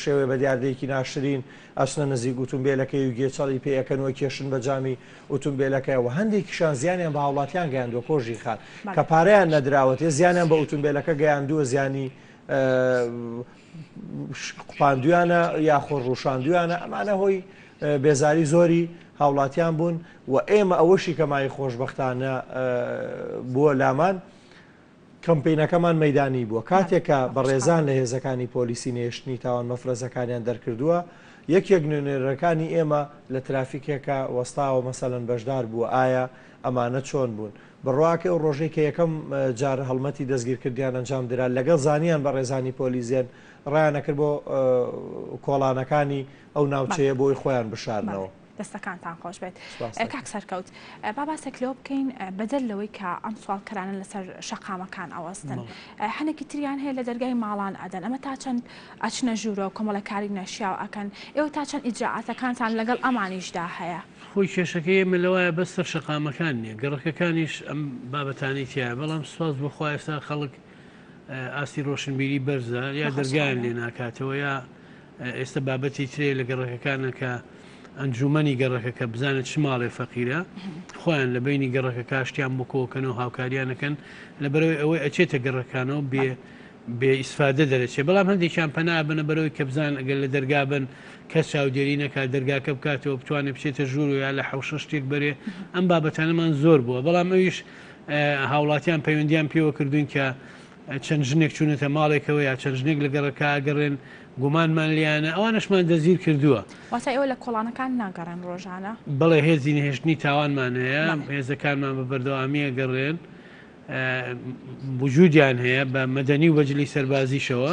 شێوەیە بە دیاردەیەکی ناشرین ئەچنە نزیک ئوتومبێلەکەی و گێچەڵی پێ ئەکەن و ئەکێشن بە جامی ئوتومبێلەکە و هەندێکیشان زیانیان بە هاوڵاتیان گەیاندووە کۆژی خان کە پارەیان نەدراوەتێ زیانیان بە ئوتومبێلەکە گەیاندووە زیانی قوپاندویانە یاخۆ ڕوشاندویانە ئەمانە هۆی بێزاری زۆری هاوڵاتیان بوون و ئێمە ئەوەشی کە مای خۆشببختانە بووە لامان کەمپینەکەمان مەیدانی بووە. کاتێک کە بەڕێزان لە هێزەکانی پۆلیسی نەهێشتنی تاوان مەفرەزەکانیان دەرکردووە، یەکێک نوێنەرەکانی ئێمە لە ترافیکێکا وەستاوە مەسەلەن بەشدار بووە، ئایا ئەمانە چۆن بوون؟ بڕواکەی ئەو ڕۆژەی کە یەکەم جار هەڵمەتی دەستگیرکردنیان ئەنجام درا، لەگەڵ زانیان بەڕێزانی پۆلیس دێن، ڕایانەکرد بۆ کۆڵانەکانی ئەو ناوچەیە بۆی خۆیان بشارنەوە. دەستەکانتان خۆش بێت کاک سەرکەوت با باسێک لەوە بکەین بەدەر لەوەی کە ئەم سواڵکەرانە لەسەر شەقامەکان ئەوەستن هەنێکی تریان هەیە لە دەرگای ماڵان ئەدەن ئەمە تا چەند ئەچنە ژوورەوە کۆمەڵە کاری نەشیاو ئەکەن ئێوە تا چەند ئیجرائاتەکانتان لەگەڵ ئەمانیشدا هەیە؟ خۆی کێشەکەی ئێمە لەوایە بەس سەر شەقامەکان نییە گەڕەکەکانیش ئەم بابەتانەی تیایە بەڵام سوپاس بۆ خوا ئێستا خەڵک ئاستی ڕۆشنبیری بەرزە یا دەرگایان لێ ناکاتەوە یا ئێستا بابەتی ترێ لە گەڕەکەکانە کە ئەنجومەنی گەڕەکەکە بزانێت چ ماڵێ فەقیرە خۆیان لە بینی گەڕەکەکە شتیان بۆ کۆکەنەوە هاوکاریانەکەن لەبەرەوەی ئەوەی ئەچێتە گەڕەکانەوە بێ بێ ئیسفادە دەرەچێ بەڵام هەندێکیان پەنا بنە بەرەوەی کە بزان ئەگەر لە دەرگا بن کەس چاودێری نەکات دەرگاکە بکاتەوە بتوانێت بچێتە ژوور و یا لە حەوشە شتێک بەرێ ئەم بابەتانەمان زۆر بووە بەڵام ئەویش هاوڵاتیان پەیوەندیان پێوە کردوین کە چەند ژنێک چوونەتە ماڵێکەوە یا چەند ژنێک لە گەڕەکە ئەگەڕێن گومانمان لێیانە ئەوانەشمان دەستگیر کردووە. واتە ئێوە لە کۆڵانەکان ناگەڕێن ڕۆژانە؟ بەڵێ هێزی نەهێشتنی تاوانمان هەیە، هێزەکانمان بە بەردەوامی ئەگەڕێن، وجودیان هەیە بە مەدەنی و بە جلی سەربازیشەوە،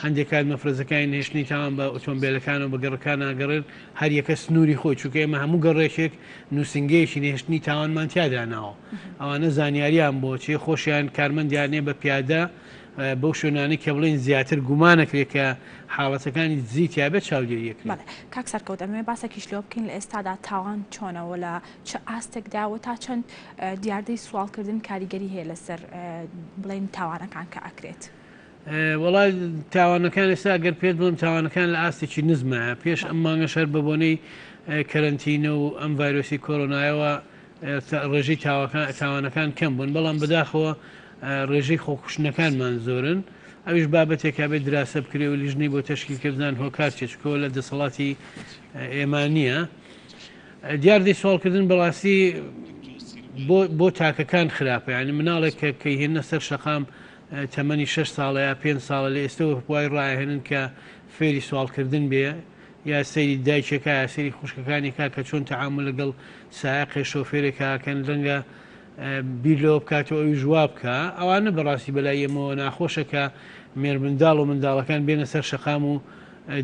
هەندێک کات مەفرەزەکانی نەهێشتنی تاوان بە ئۆتۆمبێلەکانەوە بە گەڕەکان ئەگەڕێن، هەر یەکە سنووری خۆی، چونکە ئێمە هەموو گەڕێکێک نووسینگەیەکی نەهێشتنی تاوانمان تیا داناوە. ئەوانە زانیاریان بۆ چێ خۆشیان کارمەندیان نیە بە پیادە بەو شوێنانەی کە بڵێن زیاتر گومانەکرێت کە حاڵەتەکانی دزی تیابێت چاودێریەکرێت. بەڵێ کاک سەرکەوت ئەمەوێ باسێکیش لەوە بکەین لە ئێستادا تاوان چۆنە و لە چ ئاستێکدا و تا چەند دیاردەی سواڵکردن کاریگەری هەیە لەسەر بڵێن تاوانەکان کە ئەکرێت؟ وەڵا تاوانەکان ئێستا گەر پێت بڵێم تاوانەکان لە ئاستێکی نزمایە پێش ئەم مانگەش هەر بە بۆنەی کەرەنتینە و ئەم ڤایرۆسی کۆرۆنایەوە ڕێژەی تاوانەکان کەم بوون بەڵام بەداخەوە ڕێژەی خۆکوشتنەکانمان زۆرن ئەویش بابەتێکا بێت دراسە بکرێ و لیژنەی بۆ تەشکیل کرد بزان هۆکار چیە چونکە لە دەسەڵاتی ئێمە نییە. دیاردەی سواڵکردن بەڕاستی بۆ بۆ تاکەکان خراپە یعنی مناڵێک کە کەیهێنە سەر شەقام تەمەنی شەش ساڵە یا پێنج ساڵە لە ئێستەوە وای ڕاهێنن کە فێری سواڵکردن بێ یا سەیری دایکێکا یا سەیری خوشکەکانێکا کە چۆن تەعامول لەگەڵ سایەقێ شۆفێرێکا کەن ڕەنگە بیر لەوە بکاتەوە ئەویش وا بکا ئەوانە بەڕاستی بەلای ئێمەوە ناخۆشە کە مێرمنداڵ و منداڵەکان بێنە سەر شەقام و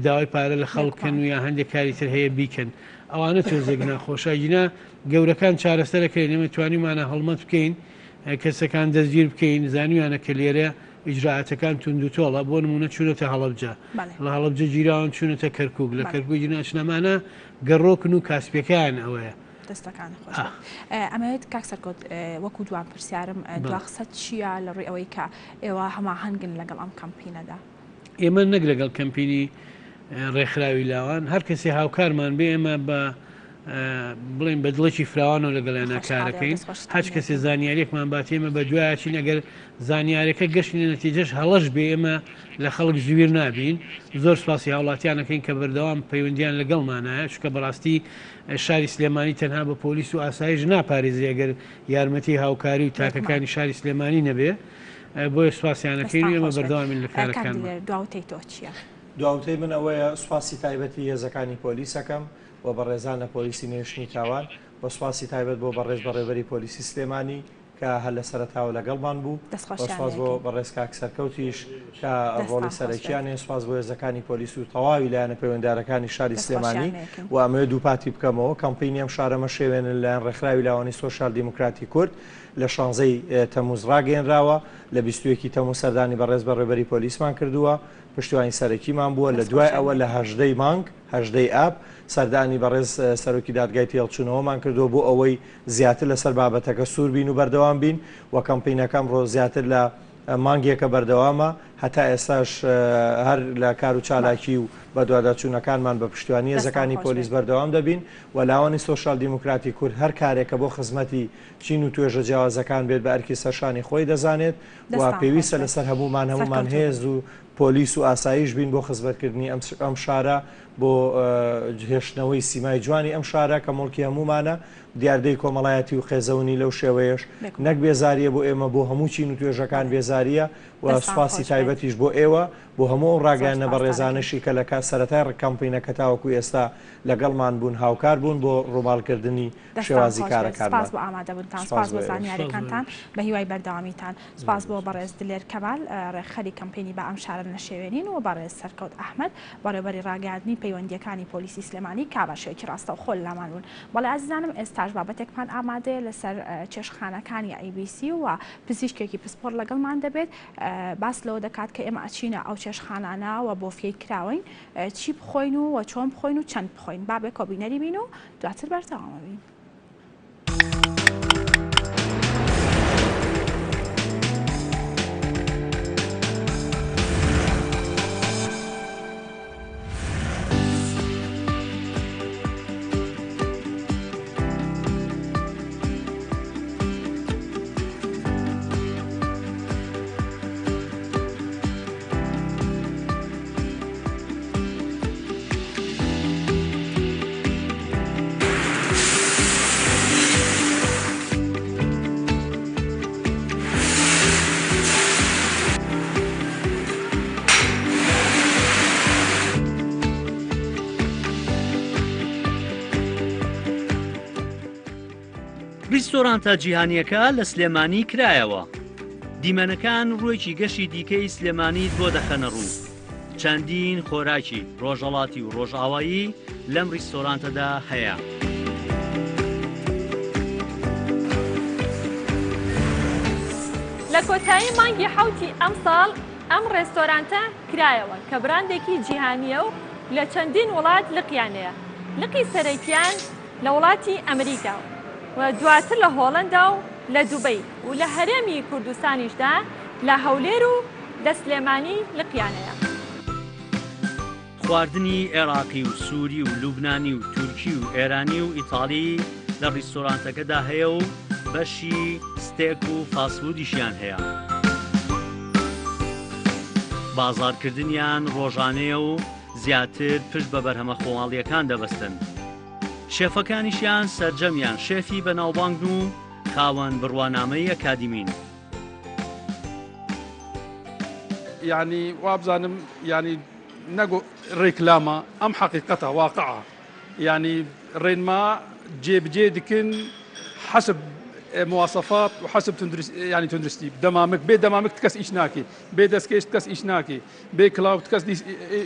داوای پارە لە خەڵک کەن و یا هەندێک کاری تر هەیە بیکەن ئەوانە تۆزێک ناخۆشە گینا گەورەکان چارەسەرەکەین ئێمە توانیمانە هەڵمەت بکەین کەسەکان دەستگیر بکەین زانیویانە کە لێرە ئیجرائاتەکان توندوتۆڵە بۆ نمونە چوونەتە هەڵەبجە لە هەڵەبجە گیراون چوونەتە کەرکک لە کەرکک گیران ئەچنەمانە گەڕۆکن و کاسپیەکەیان ئەوەیە. دەستەکانت خۆش بێت. ئەمەوێت کاک سەرکەوت وەکو دوام پرسیارم دوا قسەت چییە لە ڕووی ئەوەی کە ئێوە هەماهەنگن لەگەڵ ئەم کەمپینەدا؟ ئێمە نەک لەگەڵ کەمپینی ڕێکخراوی لاوان هەر کەسێ هاوکارمان بێ ئێمە بە بڵێن بە دڵێکی فراوانەوە لەگەڵیانە کارەکەین هەچ کەسێ زانیاریەکمان بات ئێمە بە دوایچین ئەگەر زانیارەکە گەشتینە نەتیجەش هەڵەش بێ ئێمە لە خەڵک زویر نابین زۆر سپاسی هاوڵاتیانەکەین کە بەردەوام پەیوەندیان لەگەڵمانایە چونکە بەڕاستی شاری سلێمانی تەنها بە پۆلیس و ئاسایش ناپارێزرێ ئەگەر یارمەتی هاوکاری و تاکەکانی شاری سلێمانی نەبێ بۆیە سوپاسیانەکەین و دەستان ئێمە خۆش بێت. بەردەوامین لە کاک کارەکانمان. دلێر دواوتەی تۆ چییە؟ دواوتەی من ئەوەیە سوپاسی تایبەتی هێزەکانی پۆلیس ئەکەم و بەڕێزان لە پۆلیسی نەهێشتنی تاوان و سوپاسی تایبەت بۆ بەڕێز بەڕێوبەری پۆلیسی سلێمانی کە هەر لە سەرەتاوە لەگەڵمان بوو و دەستخۆشیان سوپاس بۆ لێکەین. بەڕێز کاک سەرکەوتیش کە دەستان ڕۆڵی خۆش بێت. سەرەکیان هەیە، سوپاس بۆ هێزەکانی پۆلیس و تەواوی لایەنە پەیوەندارەکانی شاری دەستخۆشیان سلێمانی لێکەین. و ئەمەوێت دووپاتی بکەمەوە کەمپینی ئەم شارە مەشێوێنن لەلایەن ڕێکخراوی لاوانی سۆسیال دیموکراتی کورد لە شانزەی تەمووز ڕاگەیەنراوە، لە 21 ی تەمووز سەردانی بەڕێز بەڕێوبەری پۆلیسمان کردووە، پشتیوانی سەرەکیمان بووە، لە دوای دەستخۆشیان ئەوە لە لێکەین. هەژدەی مانگ، هەژدەی ئاب، سەردانی بەڕێز سەرۆکی دادگای تێهەڵچوونەوەمان کردووە بۆ ئەوەی زیاتر لەسەر بابەتەکە سوور بین و بەردەوام بین و کەمپینەکە ئەمڕۆ زیاتر لە مانگێکە بەردەوامە، هەتا ئێستاش هەر لە کار و چالاکی و بەدواداچوونەکانمان بە پشتیوانی دەستان هێزەکانی خۆش پۆلیس بێت. بەردەوام دەبین و لاوانی سۆسیال دیموکراتی کورد هەر کارێک کە بۆ خزمەتی چین و توێژە جیاوازەکان بێت بە ئەرکی سەرشانی خۆی دەزانێت و دەستان خۆش پێویستە بێت. لەسەر هەموومان هەموومان سەرکەوتوو بن. هێز و پۆلیس و ئاسایش بین بۆ خزمەتکردنی ئەم ئەم شارە بۆ هێشتنەوەی سیمای جوانی ئەم شارە کە موڵکی هەموومانە دیاردەی کۆمەڵایەتی و قێزەونی لەو شێوەیەش بێگومان. نەک بێزارییە بۆ ئێمە بۆ هەموو چین و توێژەکان بەڵێ. بێزارییە و دەستان سوپاسی خۆش بێت. تایبەتیش بۆ ئێوە بۆ هەموو ئەو زۆر ڕاگەیاندنە سوپاستان ئەکەین. بەڕێزانەشی کە لە کات سەرەتای کەمپینەکە تاوەکو ئێستا لەگەڵمان بوون هاوکار بوون بۆ ڕووماڵکردنی دەستان شێوازی خۆش بێت سپاس کارەکانمان. بۆ ئامادەبونتان سوپاس سپاس بۆ بۆ ئێوەش. سپاس بۆ زانیاریەکانتان ئێوەش. بە هیوای بەردەوامیتان سپاس بۆ بەڕێز دلێر کەمال ڕێکخەری کەمپەینی با ئەم شارە نەشێوێنین و بەڕێز سەرکەوت ئەحمەد بەڕێوبەری ڕاگەیاندنی پەیوەندیەکانی پۆلیسی سلێمانی کا بە شێوەیەکی ڕاستەوخۆ لامان بوون بەڵێ ئازیزانم ئێستاش بابەتێکمان ئامادەیە لەسەر چێشتخانەکانی ABC و پزیشکێکی پسپۆڕ لەگەڵمان دەبێت باس لەوە دەکات کە ئێمە ئەچینە ئەو چێشتخانانە و بۆفیەی کراوەین چی بخۆین و وە چۆن بخۆین و چەند بخۆین با بێکەوە بینەری بین و دواتر بەردەوام ئەبین. ڕیستۆرانتە جیهانییەکە لە سلێمانی کرایەوە. دیمەنەکان ڕووێکی گەشی دیکەی سلێمانیت بۆ دەخەنە ڕوو. چەندین خۆراکی ڕۆژهەڵاتی و ڕۆژئاوایی لەم ڕیستۆرانتەدا هەیە. لە کۆتایی مانگی حەوتی ئەمساڵ ئەم ڕێستۆرانتە کرایەوە کە براندێکی جیهانییە و لە چەندین وڵات لقیان هەیە، لقی سەرەکیان لە وڵاتی ئەمریکا و دواتر لە هۆڵەندا و لە دوبەی و لە هەرێمی کوردستانیشدا لە هەولێر و. لە سلێمانی لقیان هەیە. خواردنی عێراقی و سووری و لوبنانی و تورکی و ئێرانی و ئیتاڵی لە ڕیستۆرانتەکەدا هەیە و بەشی ستێک و فاستفودیشیان هەیە. بازاڕکردنیان ڕۆژانەیە و زیاتر پشت بە بەرهەمە خۆماڵییەکان دەبەستن. شێفەکانیشیان سەرجەمیان شێفی بەناوبانگن و خاوەن بڕوانامەی ئەکادیمین. یانی وابزانم یانی نەگو ڕێکلامە ئەم حەقیقەتە واقعە یانی ڕێنما جێبجێ دکن حەسب مواصفات و حەسب تندرست یانی تندرستی دەمامک بێ دەمامک کەس ئیش ناکەی بێ دەستکێش کەس ئیش ناکەی بێ کلااو کەس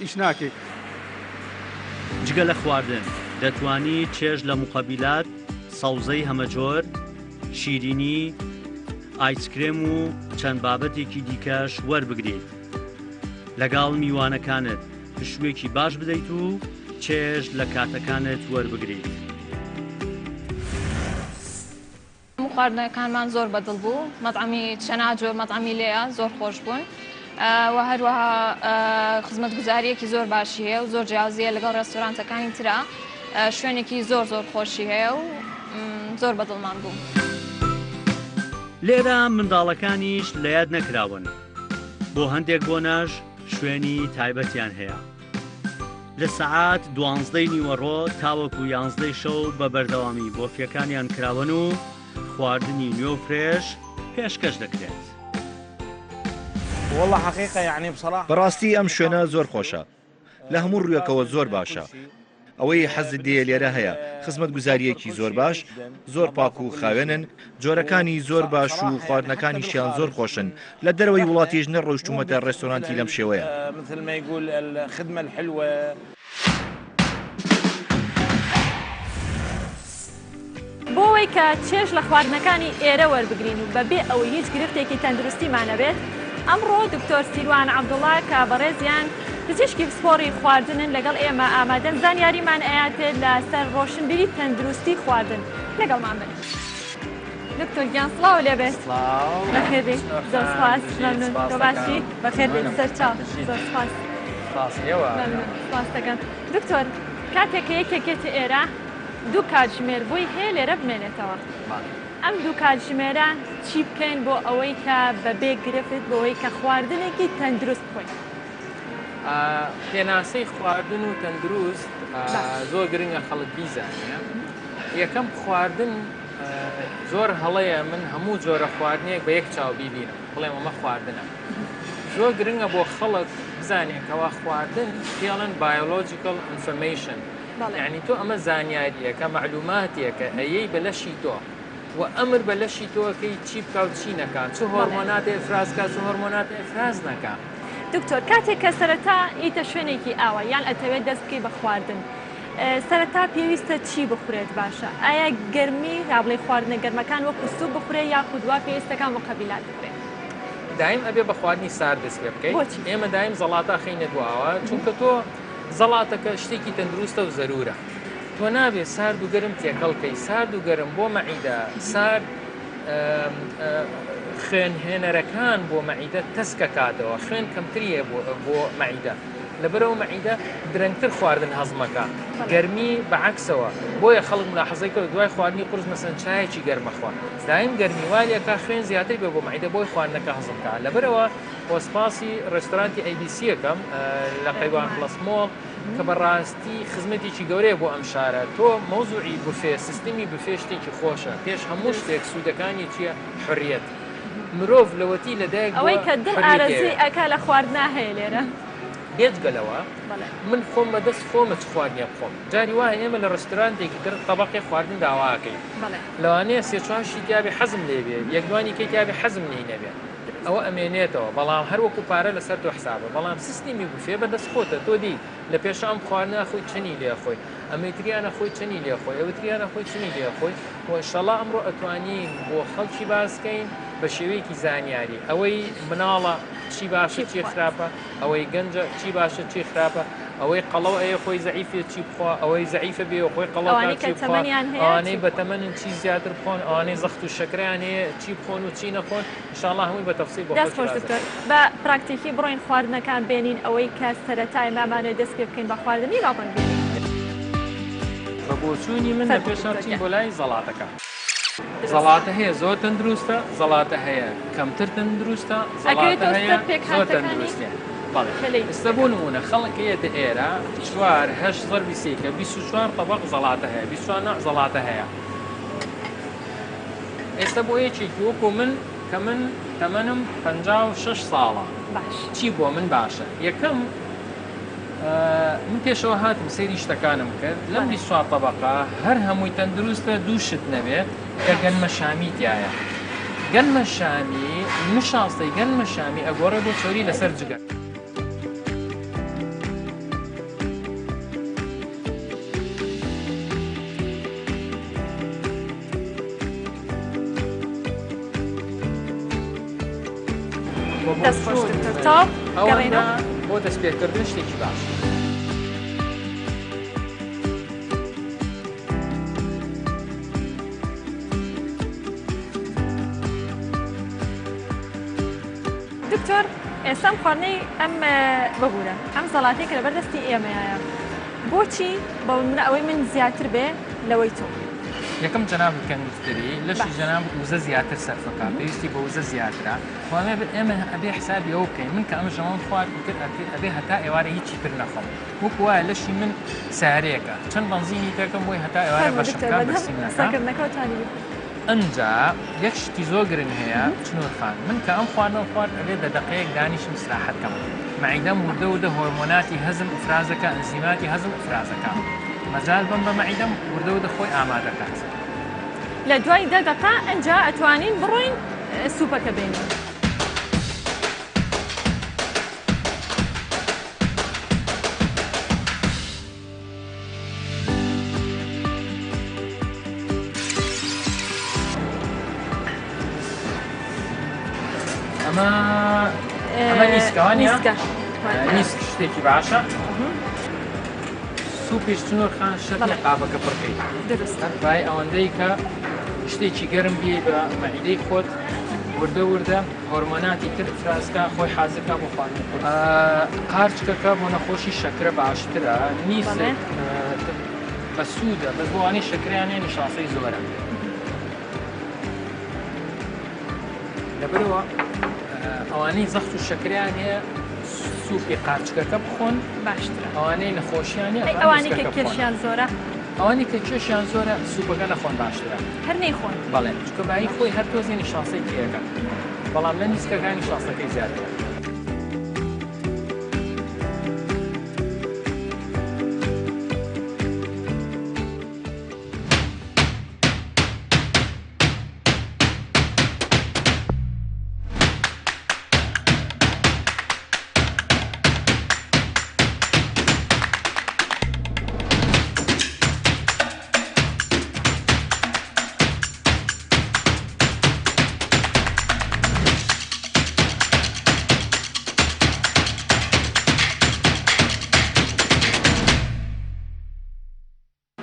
ئیش ناکەی. جگە لە خواردن دەتوانی چێژ لە موقەبیلات، سەوزەی هەمەجۆر، شیرینی، ئایسکرێم و چەند بابەتێکی دیکەش وەربگریت. لەگەڵ میوانەکانت پشوویەکی باش بدەیت و چێژ لە کاتەکانت وەربگریت. هەموو خواردنەکانمان زۆر بەدڵ بوو مەتعەمی چەنا جۆر مەتعەمی لێیە زۆر خۆش بوون و هەروەها خزمەتگوزاریەکی زۆر باشی هەیە و زۆر جیاوازیە لەگەڵ ڕێستۆرانتەکانی ترا شوێنێکی زۆر زۆر خۆشی هەیە و زۆر بەدڵمان بوو. لێرە منداڵەکانیش لەیاد نەکراون، بۆ هەندێک بۆنەش شوێنی تایبەتیان هەیە. لە سەعات دوانزدەی نیوەڕۆ تاوەکو یانزدەی شەو بە بەردەوامی بۆفیەکانیان کراوەن و خواردنی نوێ و فرێش پێشکەش دەکرێت. بەڕاستی ئەم شوێنە زۆر خۆشە لە هەموو ڕوویەکەوە زۆر باشە ئەوەی حەزت لێیە لێرە هەیە خزمەتگوزارییەکی زۆر باش زۆر پاک و خاوێنن جۆرەکانی زۆر باش و خواردنەکانیشیان زۆر خۆشن، لە دەرەوەی وڵاتیش نەڕۆیشتوومەتە ڕێستۆرانتی لەم شێوەیە. بۆ ئەوەی کە چێژ لە خواردنەکانی ئێرە وەربگرین و بەبێ ئەوەی هیچ گرفتێکی تەندروستیمان هەبێت، ئەمڕۆ دکتۆر سیروان عەبدوڵا کە بەڕێزیان پزیشکی پسپۆڕی خواردنن لەگەڵ ئێمە ئامادەن زانیاریمان ئەیاتێ لەسەر ڕۆشنبیری تەندروستی خواردن. لەگەڵمان بن. دکتۆر گیان سڵاو لێ بێت. سڵاو. بەخێر بێی. زۆر سپاس. مەمنون. تۆ باشی؟ بەخێر بێیت. سەرچاو. زۆر سپاس. سپاس ئێوە. مەمنون. سپاس دەکەم. دکتۆر کاتێک کە یەکێک یەتە ئێرە دوو کاتژمێر بۆی هەیە لێرە بمێنێتەوە. ئەم دوو کاتژمێرە چی بکەین بۆ ئەوەی کە بەبێ گرفت بۆ ئەوەی کە خواردنێکی تەندروست بخۆین؟ پێناسەی خواردن و تەندروست زۆر گرنگە خەڵک بیزانێ. یەکەم خواردن زۆر هەڵەیە من هەموو جۆرە خواردنێک بە یەک چاو بیبینم بڵێم ئەمە خواردنە. زۆر گرنگە بۆ خەڵک بزانێت کەوا خواردن پێڵێن biological information یعنی تۆ ئەمە زانیاریەکە مەعلوماتێکە ئەیەی بە لەشی تۆ و ئەمر بە لەشی تۆکەی چی بکا و چی نەکا چ هۆرمۆناتێ ئفراز کا چ هۆرمۆناتێ ئفراز نەکا. دکتۆر کاتێک کە سەرەتا ئیتە شوێنێکی ئاوا یان ئەتەوێت دەست بکەی بە خواردن سەرەتا پێویستە چی بخورێت باشە ئایا گەرمی یا بڵێ خواردنە گەرمەکان وەکو سوپ بخورێ یاخود وا پێویستەکان مقەبیلات بخورێ؟ دایم ئەبێ بە خواردنی سارد دەست پێ بکەیت بۆچی؟ ئێمە دایم زەڵاتە ئەخەینە دواوە چونکە تۆ زەڵاتەکە شتێکی تەندروستە و زەرورە تۆ نابێ سارد و گەرم تێکەڵ کەی سارد و گەرم بۆ مەعیدە سارد خوێن هێنەرەکان بۆ مەعیدە تەسکەکاتەوە خوێن کەمتریە بۆ مەعیدە لەبەرئەوە مەعیدە درەنگتر خواردن هەزمەکا گەرمی بە عەکسەوە بۆیە خەڵک ملاحەزەی کردوە دوای خواردنی قورس مەسەن چایەکی گەرمە خوا دایم گەرمی وا لێکا خوێن زیاتر بێ بۆ مەعیدە بۆی خواردنەکە هەزم کا لەبەرئەوە وە سپاسی ڕێستۆرانتی ئەی بی سی ئەکەم لە قەیوان پڵەس مۆڵ کە بەڕاستی خزمەتێکی گەورەیە بۆ ئەم شارە تۆ مەوزوعی بوفێ سیستمی بوفێ شتێکی خۆشە پێش هەموو شتێک سوودەکانی چییە حریەت مرۆڤ لەوەتی لەدایک بووە ئەوەی کە دڵ حریەتی ئارەزووی هەیە. ئەکا لە خواردنا هەیە لێرە. بێجگە لەوە بەڵێ. من خۆم بە دەست خۆمە چ خواردنێ بخۆم جاری وایە ئێمە لە ڕێستورانتێکی تر تەبەقێ خواردن داوا ئەکەین بەڵێ. لەوانەیە سێ چوار شتی تیابێ حەزم لێ بێ یەک دوانی کەی تیابێ حەزم لێی نەبێ ئەوە ئەمێنێتەوە بەڵام هەر وەکو پارە لەسەر تۆ حسابە بەڵام سیستمی بوفێ بە دەست خۆتە تۆ دێی لە پێشا ئەم خواردنە ئەخۆی چەنی لێ ئەخۆی ئەمەی تریان ئەخۆی چەنی لێ ئەخۆی ئەوی تریان ئەخۆی چنی لێ ئەخۆی و ئینشەڵا ئەمڕۆ ئەتوانین بۆ خەڵکی باس کەین بە شێوەیەکی زانیاری ئەوەی مناڵە چی باشە چی خراپە ئەوەی گەنجە چی باشە چی خراپە. ئەوەی قەڵەو ئەیە خۆی زەعیفێ چی بخوا، ئەوەی زەعیفە بێ خۆی قەڵەو ئەوانەی کا کە چی بخوا، تەمەنیان هەیە چی ئەوانەی بخۆن. بەتەمەنن چی زیاتر بخۆن، ئەوانەی زەخت و شەکرەیان هەیە چی بخۆن و چی نەخۆن، ان شاء اللە هەمووی بە تەفسیل بۆ دەست خەڵکی خۆش باس دکتۆر دەکەین. بە پراکتیکی بڕۆین خواردنەکان بێنین ئەوەی کە سەرەتای مامانەوێ دەست پێ بکەین بە خواردنی با بڕۆین بێنین. بە بۆچوونی من لە فەرموو پێشا دکتۆر بچین گیان. بۆ لای زەڵاتەکە. دروستە. زەڵاتە هەیە زۆر تەندروستە، زەڵاتە هەیە کەمتر تەندروستە، زەڵاتە ئەکەوێتەوە هەیە سەر زۆر پێکهاتەکانی تەندروست نیە. بەڵێ کە لێی ئێستا بۆ نموونە خەڵک یەتە ئێرە چوار هەشت زەربی سێ کە 24 تەبەق زەڵاتە هەیە 24 نوع زەڵاتە هەیە ئێستا بۆ یەکێکی وەکو من کە من تەمەنم 56 ساڵە باش چی بۆ من باشە یەکەم من پێشەوە هاتم سەیری شتەکانم کرد لەم 24 تەبەقە هەر هەمووی تەندروستە دوو شت نەبێ کە گەنمە شامی تایە گەنمە شامی نشاستەی گەنمە شامی ئەگۆڕێ بۆ چۆری لەسەر جگەر. دەست خۆش دکتۆر تاو گەڕێنەوە بۆ دەستپێکردن شتێکی باش. دکتۆر ئێستا ئەم خواردنەی ئەم ببوورە ئەم زەڵاتەی کە لەبەر دەستی ئێمەیە بۆچی بە منە ئەوەی من زیاتر بێ لەوەی تۆ یەکەم جەنابت کە نووسری لەشی جەنابت وزە زیاتر سەرفەکە پێویستی بە وزە زیاترە وامێ ئێمە ئەبێ حسابی ئەو بکەین من کە ئەم ژەمەم خوارد ئیتر ئەبێ هەتا ئێوارە هیچی تر نەخۆم وەکو وایە لەشی من سارێکە چەند بەنزینی تێکەم بۆی هەتا ئێوارە بەشم کا برسیم نەکا ئەنجا یەک شتی زۆر گرنگ هەیە چنور خان من کە ئەم خواردنەم خوارد ئەبێ دە دەقەیەک دانیشم ئیسراحەت کەم مەعیدەم وردە وردە هۆرمۆناتی هەزم ئیفرازەکە ئەنزیماتی هەزم ئیفرازەکە مەجال بم بە مەعیدەم وردە وردە خۆی ئامادەکات. لە دوای دە دەقە ئەنجا ئەتوانین بڕۆین سوپەکە بێنین. ئەمە ئەمە نیسکە نیسکە نیسک شتێکی باشە سوپیش چنۆر خان شەرت قابەکە پڕکەیت دروست بای ئەوەندەی کە شتێکی گەرم بی بە مەعیدەی خۆت وردە وردە هۆرمۆناتی تر ئیفرازکا خۆی حازرکا بۆ خواردنی قورس. قارچکەکە بۆ نەخۆشی شەکرە باشترە نیسک بەسوودە بەس بۆ ئەوانەی شەکرەیان هەیە نیشاستەی زۆرە لەبەرەوە ئەوانەی زەخت و شەکریان هەیە سوپی قارچکەکە بخۆن باشترە ئەوانەی نەخۆشیان هەیە ئەوانەی کە کێشیان زۆرە ئەوانەی کە کێشیان زۆرە سوپەکە نەخۆن باشترە هەر نەیخۆن بەڵێ چونکە بایی خۆی هەر تۆزێ نیشاستەی تێیەکە بەڵام لە نیسکەکان نیشاستەکەی زیاترە.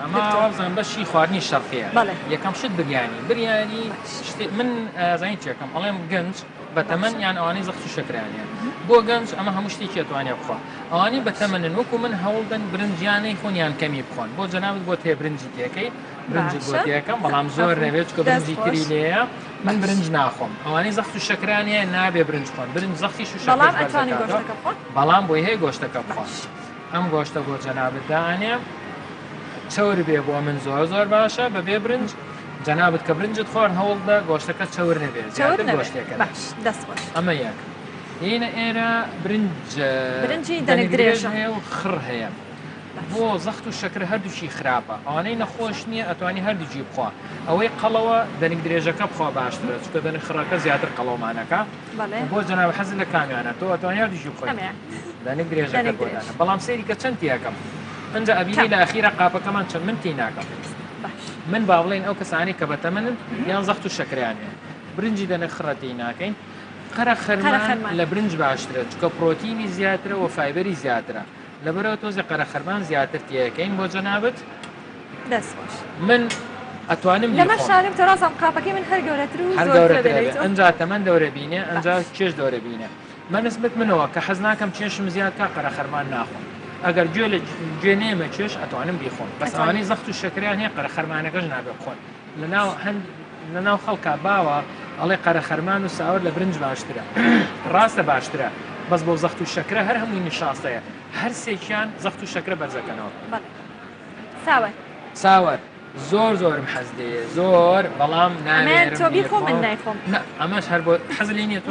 ئەمە وابزانم بەشی خواردنی شەرقیە یەکەم شت بریانی بریانی من زانی چێکم ئەڵێم گەنج بەتەمەن یان ئەوانەی زەخت و شەکرانیان بۆ گەنج ئەمە هەموو شتێکی ئەتوانێ بخوا ئەوانەی بەتەمەنن وەکو من هەوڵدەن برنجیانەی خۆن یان کەمی بخۆن بۆ جەنابت بۆ تێ برنجی تێکەی برنجت بۆ تێکەم بەڵام زۆر نەبێت چکە برنجی تری لێیە من برنج ناخۆم ئەوانەی زەخت و شەکران هەیە نابێ برنج خۆن برنج زەختیش و شەکرەش بەرز دەکاتەوە بەڵام بۆی هەیە گۆشتەکە بخۆن ئەم گۆشتە بۆ جەنابت دانێ چەور بێ بۆ من زۆر زۆر باشە بەبێ برنج جەنابت کە برنجت خوارد هەوڵدە گۆشتەکە چەور نەبێت زیاتر گۆشتێکە باش دەست خۆش ئەمە یەک هینە ئێرە برنج برنجی دەنک درێژ هەیە و خڕ هەیە بۆ زەخت و شەکر هەردووکی خراپە ئەوانەی نەخۆش نییە ئەتوانی هەردووکی بخوا ئەوەی قەڵەوە دەنک درێژەکە بخوا باشترە چونکە دەنک خڕەکە زیاتر قەڵەومانەکە بۆ جەناب حەز لە کامیانە تۆ ئەتوانی هەردووکی بخۆی دەنک درێژەکە بۆ دانا بەڵام سەیری کە چەند تیاکەم ئەنجا ئەبینی لە ئەخیرا قاپەکەمان چەند من تی ناکەم من با بڵێین ئەو کەسانەی کە بەتەمەنن یان زەخت و شەکریان هەیە برنجی دەنک خڕە تی ناکەین قەرە خەرمان لە برنج باشترە چونکە پرۆتینی زیاترە و فایبەری زیاترە. لەبەرەوە تۆزێ قەرەخەرمان زیاتر تێەکەین بۆ جەنابت. دەست خۆش. من ئەتوانم لەمە شانم تۆ ڕازم قاپەکەی من هەر گەورەتر و هەر گەورەتر ئەنجا تەمەن دەورە بینێ ئەنجا چێژ دەورە بینێ بە نسبەت منەوە کە حەز ناکەم چێشم زیاد کا قەرەخەرمان ناخۆم ئەگەر گوێ لە گوێ نێمە چێش ئەتوانم بیخۆم بەس ئەوانەی زەخت و شەکریان هەیە قەرەخەرمانەکەش نابێ بخۆن لەناو هەند لەناو خەڵکا باوە ئەڵێ قەرەخەرمان و ساوەر لە برنج باشترە ڕاستە باشترە بەس بۆ زەخت و شەکرە هەر هەمووی نیشاستەیە هەر سێکیان زەخت و شەکرە بەرزەکەنەوە. ساوەر. ساوەر زۆر زۆرم حەز لێیە زۆر بەڵام ناوێرم تۆ بیخۆ من نایخۆم نا ئەمەش هەر بۆ حەز لێ نییە تۆ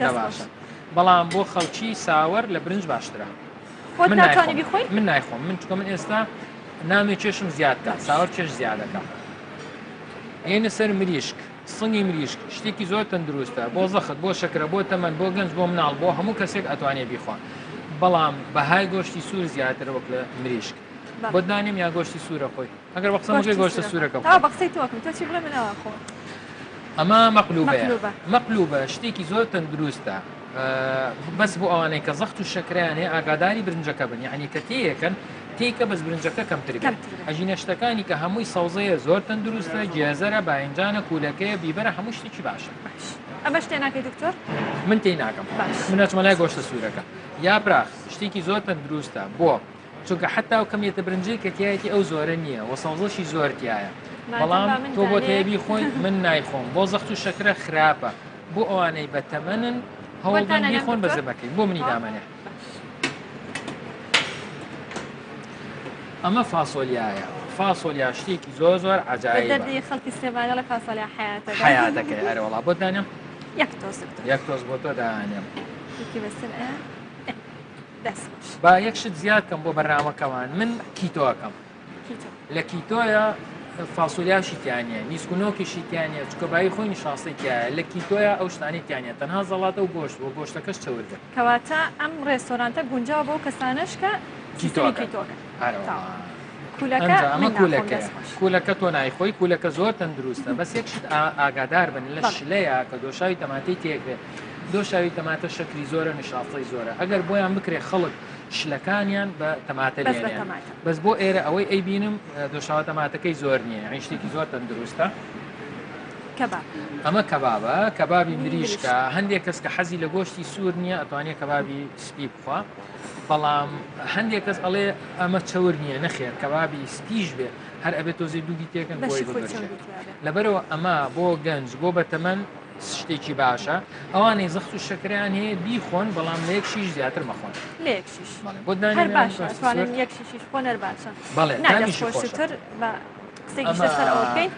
نا باشە بەڵام بۆ خەڵکی ساوەر لە برنج باشترە خۆت ناتوانانی بیخۆی من نایخۆم من چکە من ئێستا نامی چێشم زیاد کات ساوەر چێش زیادەکە ئێنە سەر مریشک سنگی مریشک شتێکی زۆر تەندروستە بۆ زەخت بۆ شەکرە بۆ تەمەن بۆ گەنج بۆ مناڵ بۆ هەموو کەسێک ئەتوانێ بیخوا بەڵام بەهای گۆشتی سوور زیاترە وەک لە مریشک بۆت دانێم یا گۆشتی سوورە خۆی ئەگەر بە قسەم بکەی گۆشتە سوورەکە بخۆ. بە قسەی تۆ ئەکەم تۆ چی بڵێ من ئەوە خۆم. ئەمە مەقلوبەیە مەقلوبە شتێکی زۆر تەندروستە بەس بۆ ئەوانەی کە زەخت و شەکریان هەیە ئاگاداری برنجەکە بن یعنی کە تێیەکەن تێکە بەس برنجەکە کەمتر بێت ئەژینە شتەکانی کە هەمووی سەوزەیە زۆر تەندروستە گێزەرە باینجانە کوولەکەیە بیبەرە هەموو شتێکی باشە ئەمەش تێ ناکەی دکتۆر من تێی ناکەم من ئەچمە لای گۆشتە سوورەکە یاپراخ شتێکی زۆر تەندروستە بۆ چونکە حەتا ئەو کەمیەتە برنجەی کە تیایەتی ئەو زۆرە نییە وە سەوزەشی زۆر تایە بەڵام تۆ بۆت هەیە بیخۆی من نایخۆم بۆ زەخت و شەکرە خراپە بۆ ئەوانەی بە تەمەنن هەوڵدەن بیخۆن بە زەمەکەی بۆ منی دامەنێ ئەمە فاسۆلیایە فاسۆلیا شتێکی زۆر زۆر عجایبە دەردی خەڵکی سلێمانی فاسۆلیا حیاتەکە حیاتەکەی ئەرەوەڵا بۆ دانێم یەک تۆز یەک تۆز بۆ تۆ دانێم یەکی بەسەر دەست خۆش. با یەک شت زیاد کەم بۆ بەرنامەکەمان من keto ئەکەم لە keto یە فاسۆلیاشی تیا نییە نیسک و نۆکیشی تیا نییە چکە بایی خۆی نیشاستەی تایە لە keto یە ئەو شتانی تیا نییە تەنها زەڵاتە و گۆشت و گۆشتەکەش چەور بێت کەواتە ئەم ڕێستۆرانتە گونجاوە بۆ کەسانەش کە keto ئەکەن. keto ئەکەن. ئەرەوەڵا. کولەکە ئەنجا ئەمە من ناخۆم کولەکەیە دەست خۆش. کولەکە تۆ نایخۆی کولەکە زۆر تەندروستە بەس یەک شت ئاگادار بن لە بەڵێ. شلەیە کە دۆشاوی تەماتەی تێکرێت دۆشاوی تەماتە شەکری زۆرە نیشاستەی زۆرە ئەگەر بۆیان بکرێ خەڵک شلەکانیان بە تەماتە بەس بە لێنێن تەماتە. بەس بۆ ئێرە ئەوەی ئەیبینم دۆشاوە تەماتەکەی زۆر نییە یعنی شتێکی زۆر تەندروستە. کەباب. ئەمە کەبابە کەبابی مریشک. مریشکە هەندێک کەس کە حەزی لە گۆشتی سوور نییە ئەتوانێت کەبابی سپی بخوا بەڵام هەندێک کەس ئەڵێ ئەمە چەور نییە نەخێر کەبابی سپیش بێ هەر ئەبێت تۆزێ دووگی تێکەن بۆی بەشی خۆی ببرژێ چەوری تیابێ. لەبەرەوە ئەمە بۆ گەنج بۆ بەتەمەن شتێکی باشە ئەوانەی زەخت و شەکرەیان هەیە بیخۆن بەڵام لە یەک شیش زیاتر مەخۆن. لە یەک شیش بەڵێ بۆت دانێم هەر یان باشە گۆشتی ئەتوانن سوور؟ یەک شیشیش بخۆن هەر باشە. بەڵێ نا دەست تامیشی خۆشە. خۆشتر بە قسەیەکیش ئەمە لەسەر ئەوە بکەین.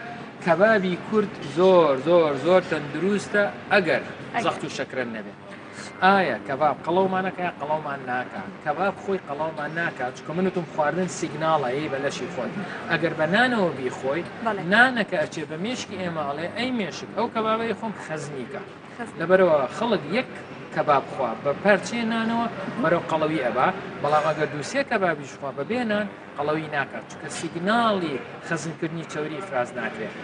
کەبابی کورد زۆر زۆر زۆر تەندروستە ئەگەر ئەگەر. زەخت و شەکرە نەبێ. ئایا کەباب قەڵەومان ئەکا یا قەڵەومان ناکا؟ کەباب خۆی قەڵەومان ناکا چونکە من وتم خواردن signal ە یەی بە لەشی خۆت ئەگەر بە نانەوە بیخۆی بەڵێ. نانەکە ئەچێ بە مێشکی ئێمە ئەڵێ ئەی مێشک ئەو کەبابەی خۆم خەزمی کە خەزمی. لەبەرەوە خەڵک یەک کەباب خوا بە پارچەیە نانەوە بەرەو قەڵەوی ئەبا بەڵام ئەگەر دووسێ کەبابیش خوا بە بێ نان قەڵەوی ناکات چونکە signal ی خەزنکردنی چەوری ئیفراز ناکرێت.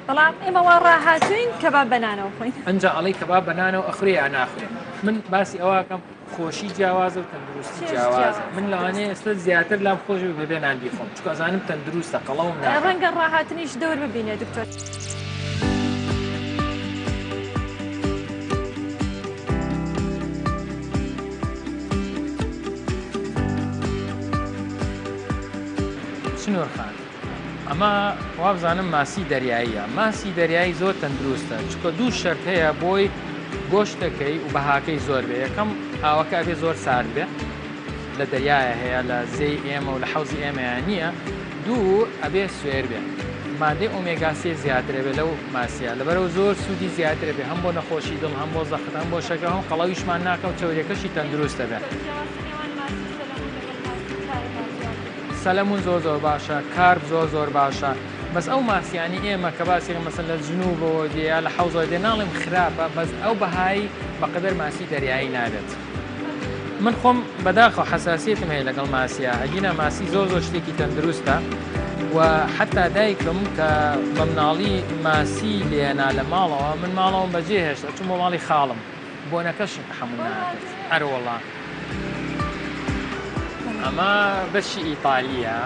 بەڵام ئێمە وا ڕاهاتووین کەباب بە نانەوە خۆین. ئەنجا ئەڵێی کەباب بە نانەوە ئەخورێ یا ناخورێ؟ من باسی ئەوە ئەکەم خۆشی جیاوازە و تەندروستی چێژ جیاوازە. جیاوازە، من لەوانەیە دروستە. ئێستا زیاتر لام خۆش بێ بەبێ نان بیخۆم چونکە ئەزانم تەندروستە قەڵەوم ناکات. ڕەنگە ڕاهاتنیش دەور ببینێ دکتۆر. سنوور خان ئەمە وابزانم ماسی دەریاییە ماسی دەریایی زۆر تەندروستە چکە دوو شەرت هەیە بۆی گۆشتەکەی و بەهاکەی زۆر بێ یەکەم ئاوەکە ئەبێ زۆر سارد بێ لە دەریایە هەیە لە زێی ئێمە و لە حەوزی ئێمەیان نییە دوو ئەبێ سوێر بێ مادەی ئۆمێگا سێ زیاترە بێ لەو ماسیە لەبەرەوە زۆر سوودی زیاترە بێ هەم بۆ نەخۆشی دڵ هەم بۆ زەخت هەم بۆ شەکرە هەم قەڵەویشمان ناکە و چەوریەکەشی تەندروستە بێ. سەلەمون زۆر زۆر باشە carp زۆر زۆر باشە بەس ئەو ماسیانی ئێمە کە باسی مەسەن لە جنوبەوە دێ یا لە حەوزەوە دێ ناڵێم خراپە بەس ئەو بەهای بەقەدەر ماسی دەریایی نابێت. من خۆم بەداخەوە حەساسیەتم هەیە لەگەڵ ماسیا ئەگینا ماسی زۆر زۆر شتێکی تەندروستە و حتا دایکم کە بە مناڵی ماسی لێنا لە ماڵەوە من ماڵەوەم بەجێ هێشت ئەچوم بۆ ماڵی خاڵم بۆنەکەشم تەحەمول ناکرد ئەرەوەڵا. ئەمە بەشی ئیتالیە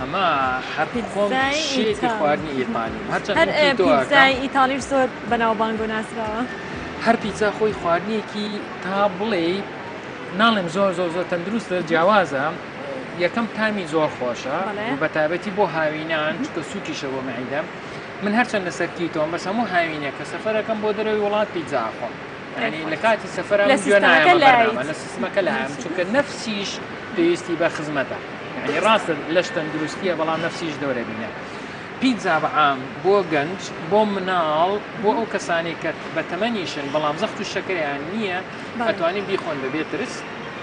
ئەمە هەر خۆم شێتی خواردنی ئیتالی هەرچەند پیتزای ئیتالیش زۆر بەناوبانگ و ناسراوە. هەر پیتزا خۆی خواردنێکی تا بڵێی ناڵێم زۆر زۆر زۆر تەندروستە جیاوازە یەکەم تامی زۆر خۆشە بە تایبەتی بۆ هاوینان چکە سوکیشە بۆ مەعیدە من هەرچەند لەسەر کیتۆم بەس هەموو هاوینێک کە سەفەرەکەم بۆ دەرەوەی وڵات پیتزا ئەخۆم یعنی لە کاتی سەفەرا لە سیستەمەکە لایت. لە سیستمەکە لایم چونکە نەفسیش پێویستی بە خزمەتە یعنی ڕاستە لەش تەندروستیە بەڵام نەفسیش دەورە بینە پیتزا بە عام بۆ گەنج بۆ مناڵ بۆ ئەو کەسانی کە بە تەمەنیشن بەڵام زەخت و شەکریان نییە ئەتوانین بیخۆن بەبێ ترس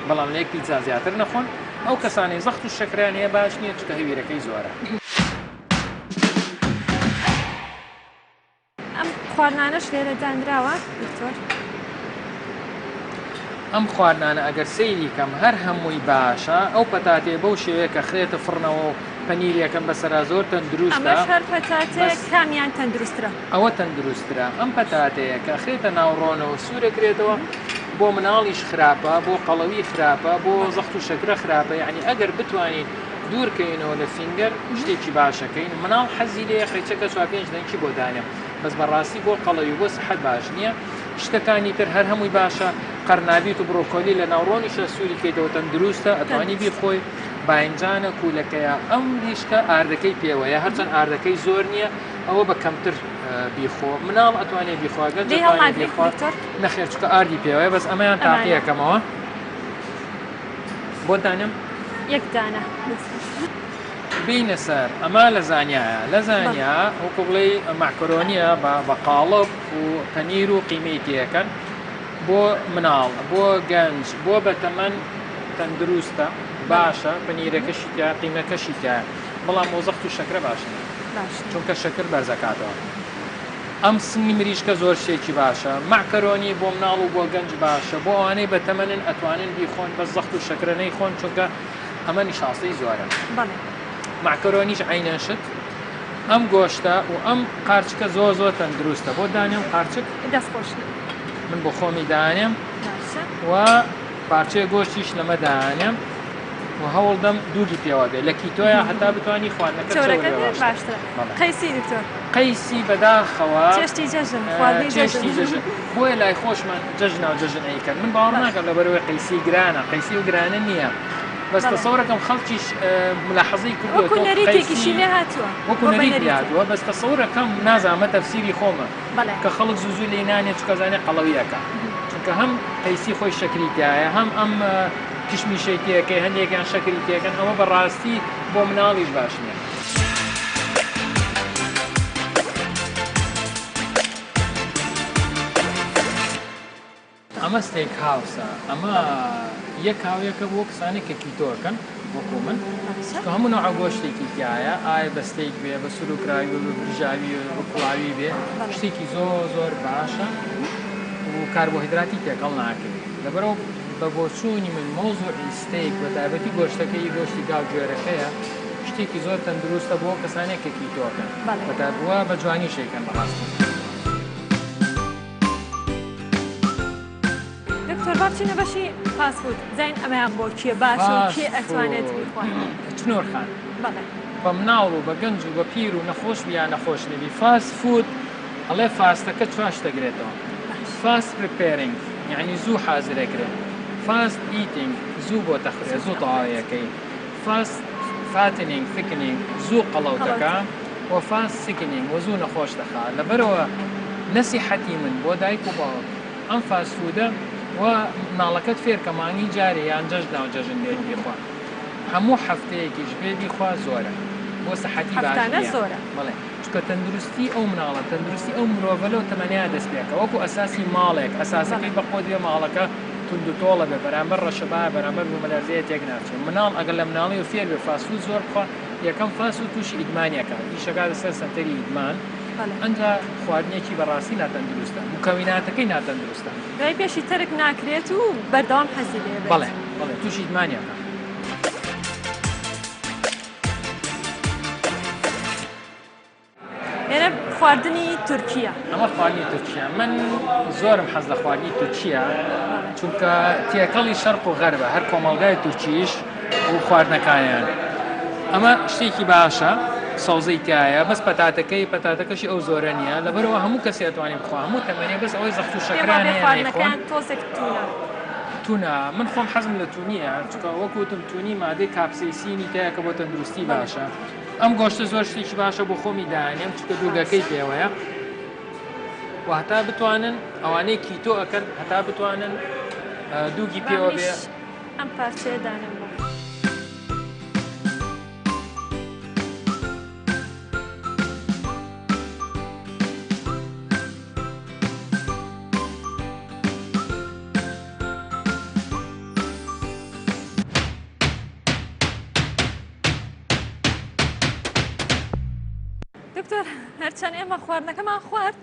بەڵام لە یەک پیتزا زیاتر نەخۆن ئەو کەسانی زەخت و شەکریان هەیە باش نییە چونکە هەویرەکەی زۆرە. ئەم خواردنانەش لێرە دانراوە دکتۆر؟ ئەم خواردنانە ئەگەر سەیری کەم هەر هەمووی باشە ئەو پەتاتەیە بەو شێوەیە کە خرێتە فڕنەوە و پەنیریەکەم بەسەرا زۆر تەندروستە ئەمەش هەر پەتاتەیە کامیان تەندروسترە؟ ئەوە تەندروسترە ئەم پەتاتەیە کە ئەخرێتە ناو ڕۆنەوە سوورەکرێتەوە بۆ مناڵیش خراپە بۆ قەڵەوی خراپە بۆ زەخت و شەکرە خراپە یعنی ئەگەر بتوانین دوور کەوینەوە لە finger شتێکی باشەکەین مناڵ حەزی لێیە قەیچەکە چوار پێنج دەنکی بۆ دانێم بەس بەڕاستی بۆ قەڵەوی بۆ سحەت باش نییە شتەکانی تر هەر هەمووی باشە قەرنابیت و بڕۆکۆلی لە ناوڕۆنیشە سووری کەیتەوە تەندروستە ئەتوانی بیخۆی باینجانە کوولەکەیە ئەم ریشکە ئاردەکەی پێوەیە هەرچەند ئاردەکەی زۆر نییە ئەوە بە کەمتر بیخۆ مناڵ ئەتوانێ بیخوا گەنج بیخوا نەخێر چکە ئاردی پێوەیە بەس ئەمەیان تاقیەکەمەوە بۆ دانم یەک دانە بینە سەر ئەمە لە زانایە لە زانیا وەکو بڵێ مەعکرۆنیە بە بە قاڵب و پەنیر و قیمەی تێەکەن بۆ مناڵ بۆ گەنج بۆ بەتەمەن تەندروستە باشە پەنیرەکەشی تیا قیمەکەشی تیا بەڵام بۆ زەخت و شەکرە باش نیە چونکە شەکر بەرزەکاتەوە ئەم سنگی مریشکە زۆر شتێکی باشە مەعکەرۆنی بۆ مناڵ و بۆ گەنج باشە بۆ ئەوانەی بەتەمەنن ئەتوانن بیخۆن بەس زەخت و شەکرە نەیخۆن چونکە ئەمە نیشاستەی زۆرە مەعکەرۆنیش عەینەن شت ئەم گۆشتە و ئەم قارچکە زۆر زۆر تەندروستە بۆ دانێم قارچک دەست خۆش من بۆ خۆمی دانێم و پارچەیە گۆشتیش لەمە دانێم و هەوڵدەم دووری پێوە بێ لە keto یا هەتا بتوانی خواردنەکە چەورەکە باشترە. قەیسی دکتۆر. قەیسی بەداخەوە چێشتی جەژن خواردنی چێشتی جەژن بۆیە لای خۆشمان جەژنا و جەژن ئەیکەن من باوەڕ ناکەم لەبەرەوەی قەیسی گرانە قەیسی و گرانە نییە بەس تەسەورەکەم خەڵکیش ملاحەزەی کردووە وەکو نەریتێکیشی لێ هاتووە وەکو نەریت لێ هاتووە بەس تەسەورەکەم نازانمە تەفسیری خۆمە کە خەڵک زوو زوو لێی نانێ چونکە زانێ قەڵەوی ئەکا چونکە هەم قەیسی خۆی شەکری تایە هەم ئەم کشمیشەی تێکەی هەندێکیان شەکری تێکەن ئەوە بەڕاستی بۆ مناڵیش باش نییە. ئەمە steak house ە ئەمە یەک هاویەکە بۆ کەسانێک کە keto ئەکەن وەکو من چونکە هەموو نوعە گۆشتێکی تایە ئایا بە ستێک بێ بە سروکراوی بێ بە برژاوی بێ بە کوڵاوی بێ شتێکی زۆر زۆر باشە و کاربۆهیدراتی تێکەڵ ناکەی لەبەرەوە بە بۆچوونی من مەوزوعی ستەیک بە تایبەتی گۆشتەکەی گۆشتی گاو گوێرەکەیە شتێکی زۆر تەندروستە بۆ کەسانێک کە keto ئەکەن بەتایبووە بە جوانی شەیکەن بەڕاستی. دکتۆر با بچینە بەشی fast food بزانین ئەمەیان بۆ کێ باشە و کێ ئەتوانێت بیخوات. چنۆر خان بە مناڵ و بە گەنج و بە پیر و نەخۆش بی یا نەخۆش نەبی fast food ئەڵێ fast ەکە چوار شت دەگرێتەوە fast preparing یعنی زوو حازرەکرێ fast eating زوو بۆ تەخرێ زوو تەواویەکەی fast fattening thickening زوو قەڵەو دەکا و fast sickening و زوو نەخۆش دەخا لەبەرئەوە نەسیحەتی من بۆ دایک و باوک ئەم fast food ە و مناڵەکەت فێرکە مانگی جارێ یان جەژناو جەژن بێت بیخوا هەموو هەفتەیەکیش بێ بیخوا زۆرە بۆ سەحەتی باش هەفتانە نییە زۆرە. بەڵێ چونکە تەندروستی ئەو مناڵە تەندروستی ئەو مرۆڤە لەو تەمەنەیا دەست پێکا وەکو ئەساسی ماڵێک ئەساسەکەی بەڵێ. بەقوەت بێ ماڵەکە توندوتۆڵە بێ بەرامبەر ڕەشەبایە بەرامبەر بومەلەرزەیە تێک ناچێ مناڵ ئەگەر لە مناڵیەوە فێر بێ fast food زۆر بخوا یەکەم fast food توشی ئیدمانی ئەکات ئیش ئەکاتە سەر سەنتەری ئیدمان ئەنجا خواردنێکی بەڕاستی ناتەندروستە مکەویناتەکەی ناتەندروستە. دوای پێشی تەرک ناکرێت و بەردەوام حەزی لێ بێت. بەڵێ بەڵێ توشی ئیدمانی ئەکات. لێرە خواردنی تورکییە. ئەمە خواردنی تورکییە. من زۆرم حەز لە خواردنی تورکییە چونکە تێکەڵی شەرق و غەربە هەر کۆمەڵگای تورکیش و خواردنەکانیان. ئەمە شتێکی باشە سەوزەی تایە بەس پەتاتەکەی پەتاتەکەشی ئەو زۆرە نییە لەبەرەوە هەموو کەسی ئەتوانی بخوا هەموو تەمەنێ بەس ئەوەی زەخت و شەکران هەیە نەیخۆن. تۆزێک تونە. تونە من خۆم حەزم لە تونیە چونکە وەکو وتم تونی مادەی کاپسەیسینی تایە کە بۆ تەندروستی باشە. ئەم گۆشتە زۆر شتێکی باشە بۆ خۆمی دانێم چونکە دووگەکەی پێوەیە و هەتا بتوانن ئەوانەی کیتۆ ئەکەن هەتا بتوانن دووگی پێوە بێ ئەم پارچەیە دانێم بۆ. دکتۆر هەرچەند ئێمە خواردنەکەمان خوارد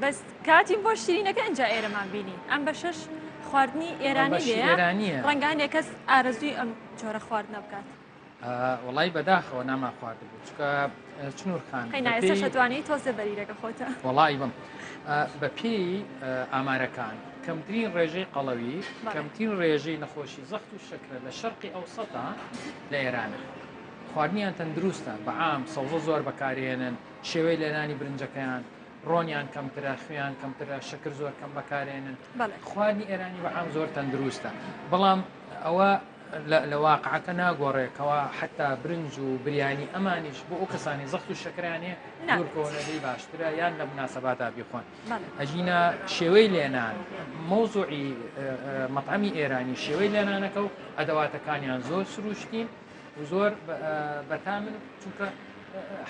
بەس کاتیم بۆ شیرینەکە ئەجا ئێرەمان بینی ئەم بەشەش خواردنی ئێرانی لێ ڕەنگانێ کەس ئارەزوی ئەم جۆرە خواردنە بکات وڵی بەداخەوە نامان خواردبوو چکە چنور خان شتوانی تۆزە بەریرەکە خۆتە وڵی بم بە پێی ئامارەکان کەمترین ڕێژەی قەڵەوی کەمترین ڕێژەی نەخۆشی زەخت و شەکرە لە شەرقی ئەوسەتا لە ئێرانە. خواردنیان تەندروستە بەعام سەوزە زۆر بەکارێنن شێوەی لێنانی برنجەکەیان ڕۆنیان کەمترە خوێیان کەمترە شەکر زۆر کەم بەکارێنن خواردنی ئێرانی بەعام زۆر تەندروستە بەڵام ئەوە لە واقعەکە ناگۆڕێکەوە حتا برنج و بریانی ئەمانیش بۆ ئەو کەسانی زەخت و شەکرانێ دوورکەونەوەی باشترە یان لە مناسباتا بیخۆن ئەگینا شێوەی لێنان مەوزوعی مەطعەمی ئێرانی شێوەی لێنانەکە و ئەدەواتەکانیان زۆر سروشتین و زۆر بەتامن چونکە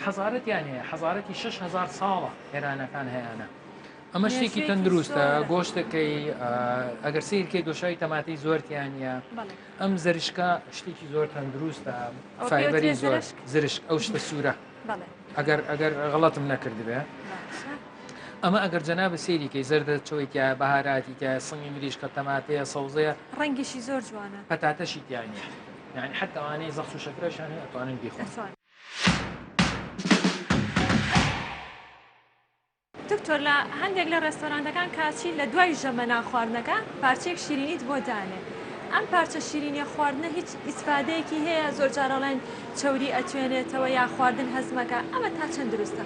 حەزارەتیان هەیە حەزارەتی 6هزار ساڵە ئێرانەکان هەیەە ئەمە شتێکی تەندروستە گۆشتەکەی ئەگەر سیرکەی دۆشاوی تەماتی زۆرتیانە ئەم زریشکە شتێکی زۆر تەندروستە فایبەری زۆر زرشک ئەو شتە سوورە ئەگەر ئەگەر غەڵەتم نەکردبێ ئەمە ئەگەر جەنابت سەیری کەی زەردە چۆی تایە بەهاراتی تایە سنگی مریشکە تەماتەیە سەوزەیە ڕەنگیشی زۆر جوانە پەتاتەشی تیا نییە یعنی حتی ئەوانەی زەخت و شەکرەشیان هەیە ئەتوانن بیخۆن. دکتۆر لە هەندێک لە ڕێستۆرانتەکان کاچی لە دوای ژەمە نان خواردنەکە پارچەیەک شیرینیت بۆ دانێ ئەم پارچە شیرینیە خواردنە هیچ ئیسفادەیەکی هەیە زۆر جار ئەڵێن چەوری ئەتوێنێتەوە یا خواردن هەزمەکە ئەمە تا چەند دروستە؟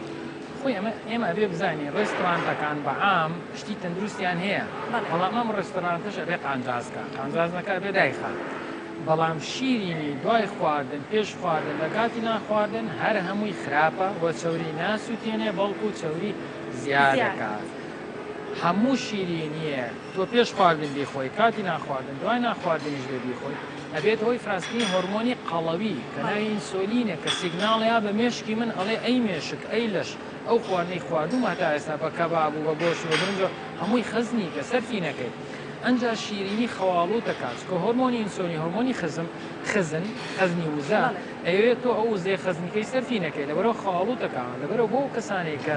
خۆی ئەمە ئێمە ئەبێ بزانین ڕێستۆرانتەکان بە عام شتی تەندروستیان هەیە بەڵام ئەم ڕێستۆرانتەش ئەبێ قانجاز کا قانجاز نەکا ئەبێ دایخا بەڵام شیرینی دوای خواردن پێش خواردن لە کاتی نان خواردن هەر هەمووی خراپە و چەوری ناسوتێنێ بەڵکو چەوری زیاد ئەکات هەموو شیرینیەک تۆ پێش خواردن بیخۆی کاتی نان خواردن دوای نان خواردنیش بێ بیخۆی ئەبێت هۆی فراسکردنی هۆرمۆنی قەڵەوی کە ناوی ئینسۆلینە کە سیگناڵیا بە مێشکی من ئەڵێ ئەی مێشک ئەی لەش ئەو خواردنەی خواردوومە هەتا ئێستا بە کەباب و بە گۆشت و بە برنج و هەمووی خەزنی کە سەرفی نەکەی ئەنجا شیرینی خەواڵوو دەکات چونکە هۆرمۆنی ئینسۆلین هۆرمۆنی خزم خزن خەزنی وزە ئەیەوێت تۆ ئەو وزەیە خەزنیکەی سەرفی نەکەی لەبەرئەوە خەواڵوو دەکا لەبەرئەوە بۆ ئەو کەسانەی کە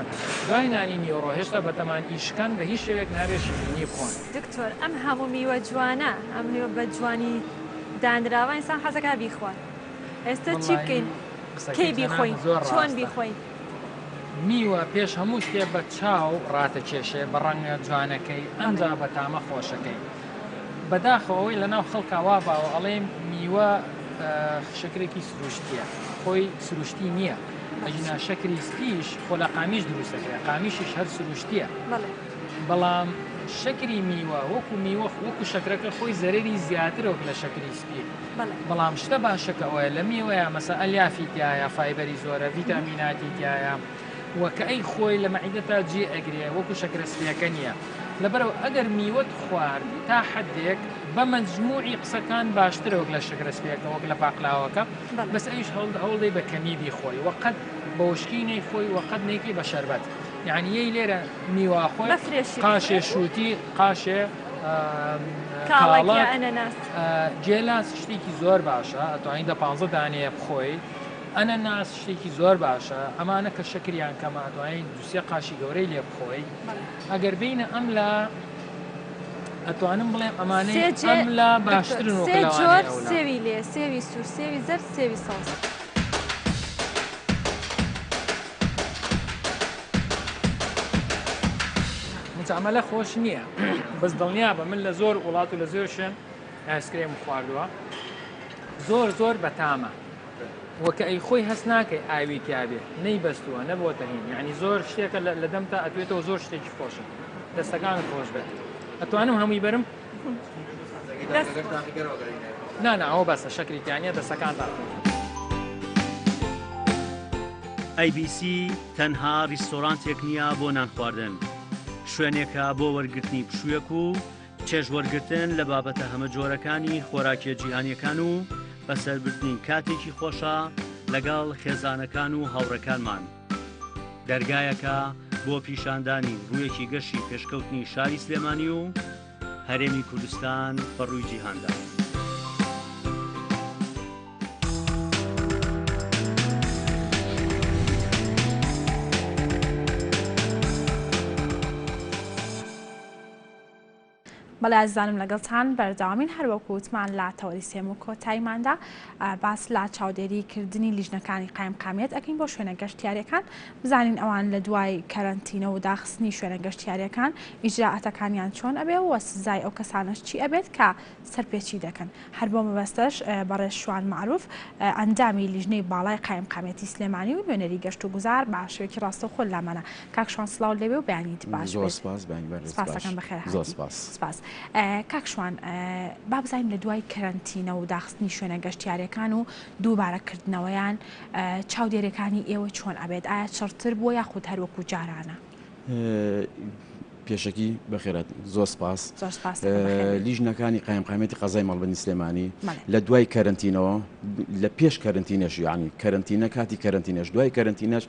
دوای نانی نیوەڕۆ هێشتا بەتەمان ئیشکەن بە هیچ شێوەیەک نابێت شیرینی بخۆن. دکتۆر ئەم هەموو میوە جوانە ئەم میوە بە جوانی دانراوە ئینسان حەزەکا بیخوات ئێستا چی بکەین کەی بیخۆین چۆن بیخۆین؟ میوە پێش هەموو شتێ بە چاو ڕاتەکێشێ بە ڕەنگە جوانەکەی ئەنجا بە تامە خۆشەکەی بەداخەوە ئەوەی لەناو خەڵکا وا باوە ئەڵێ میوە شەکرێکی سروشتیە خۆی سروشتی نییە ئەگینا شەکری سپیش خۆ لە قامیش دروست دەکرێت قامیشیش هەر سروشتیە بەڵام شەکری میوە وەکو میوە وەکو شەکرەکە خۆی زەرەری زیاترە وەک لە شەکری سپی بەڵام شتە باشەکە ئەوەیە لە میوەیە مەسە ئەلیافی تایە فایبەری زۆرە ڤیتامیناتی تایە و کە ئەی خۆی لە مەعیدەتا جێ ئەگرێ وەکو شەکرە سپیەکە نییە لەبەرئەوە ئەگەر میوەت خوارد تا حەدێک بە مەجموعی قسەکان باشترە وەک لە شەکرە سپیەکە وەک لە پاقلاوەکە بەس ئەویش هەوڵدەی بە کەمی بیخۆی وە قەت بە وشکی نەیخۆی وە قەت نەیکەی بە شەربەت یعنی یەی لێرە میوە خۆی قاشێ شووتی قاشێ کاڵەک ئەنەناس گێلاس شتێکی زۆر باشە ئەتوانی دە پانزە دانەیە بخۆی ئەنەناس شتێکی زۆر باشە ئەمانە کە شەکریان کەمە ئەتوانی دوسێ قاشی گەورەی لێ بخۆی ئەگەر بینە ئەم لا ئەتوانم بڵێم ئەمانەی ئەم لا باشترن وەک سێ لەوانەی جۆر ئەولا. سێوی لێ سێوی سوور سێوی زەرد سێوی سەوز. مجامەلە خۆش نییە بەس دڵنیابە من لە زۆر وڵات و لە زۆر شوێن ئایسکرێم خواردووە زۆر زۆر بەتامە وەکە ئەی خۆی هەست ناکەی ئاوی تیاابێ نەی بەستووە نەبووەتە هین یعنی زۆر شتێکە لە دەمتا ئەتوێتەوە زۆر شتێکی خۆشە دەستەکانت خۆش بێت ئەتوانم هەمووی بەرم نا نا ئەوە بەسە شەکری تیا نیە دەسەکانتان خۆش بێت. ئەی بی سی تەنها ڕیستۆرانتێک نییە بۆ نانخواردن، شوێنێکە بۆ وەرگرتنی پشوویەک و چێژ وەرگرتن لە بابەتە هەمەجۆرەکانی خۆراکیە جیهانیەکان و بەسەربردنی کاتێکی خۆشە لەگەڵ خێزانەکان و هاوڕێکانمان. دەرگایەکە بۆ پیشاندانی ڕوویەکی گەشی پێشکەوتنی شاری سلێمانی و هەرێمی کوردستان بە ڕووی جیهاندا. بەڵێ ئازیزانم لەگەڵتان بەردەوامین هەروەکو وتمان لە تەوەری سێم و کۆتاییماندا باس لە چاودێری کردنی لیژنەکانی قایمقامیەت ئەکەین بۆ شوێنە گەشتیاریەکان بزانین ئەوان لە دوای کەرەنتینە و داخستنی شوێنە گەشتیاریەکان ئیجرائاتەکانیان چۆن ئەبێ و سزای ئەو کەسانەش چی ئەبێت کە سەرپێچی دەکەن. هەر بۆ مەبەستەش بەڕێز شوان مەعروف ئەندامی لیژنەی باڵای قایمقامیەتی سلێمانی و نوێنەری گەشت و گوزار بە شێوەیەکی ڕاستەوخۆ لامانە. کاک شوان سڵاو لێبێ و بەیانیت باش زۆر بێت. سپاس بەیانی بەڕێز سپاس باش دەکەم بەخێر زۆر هاتی. سپاس. سپاس. کاک شوان با بزانین لە دوای کەرەنتینە و داخستنی شوێنە گەشتیاریەکان و دووبارە کردنەوەیان چاودێریەکانی ئێوە چۆن ئەبێت؟ ئایا چڕتر بووە یاخود هەر وەکو جارانە؟ پێشەکی بەخێرات زۆر سپاس زۆر سپاس دەکەم بەخێر بێی. لیژنەکانی قایمقامیەتی قەزای مەڵبەندی سلێمانی بەڵێ. لە دوای کەرەنتینەوە لە پێش کەرەنتینەش یانی کەرەنتینە کاتی کەرەنتینەش دوای کەرەنتینەش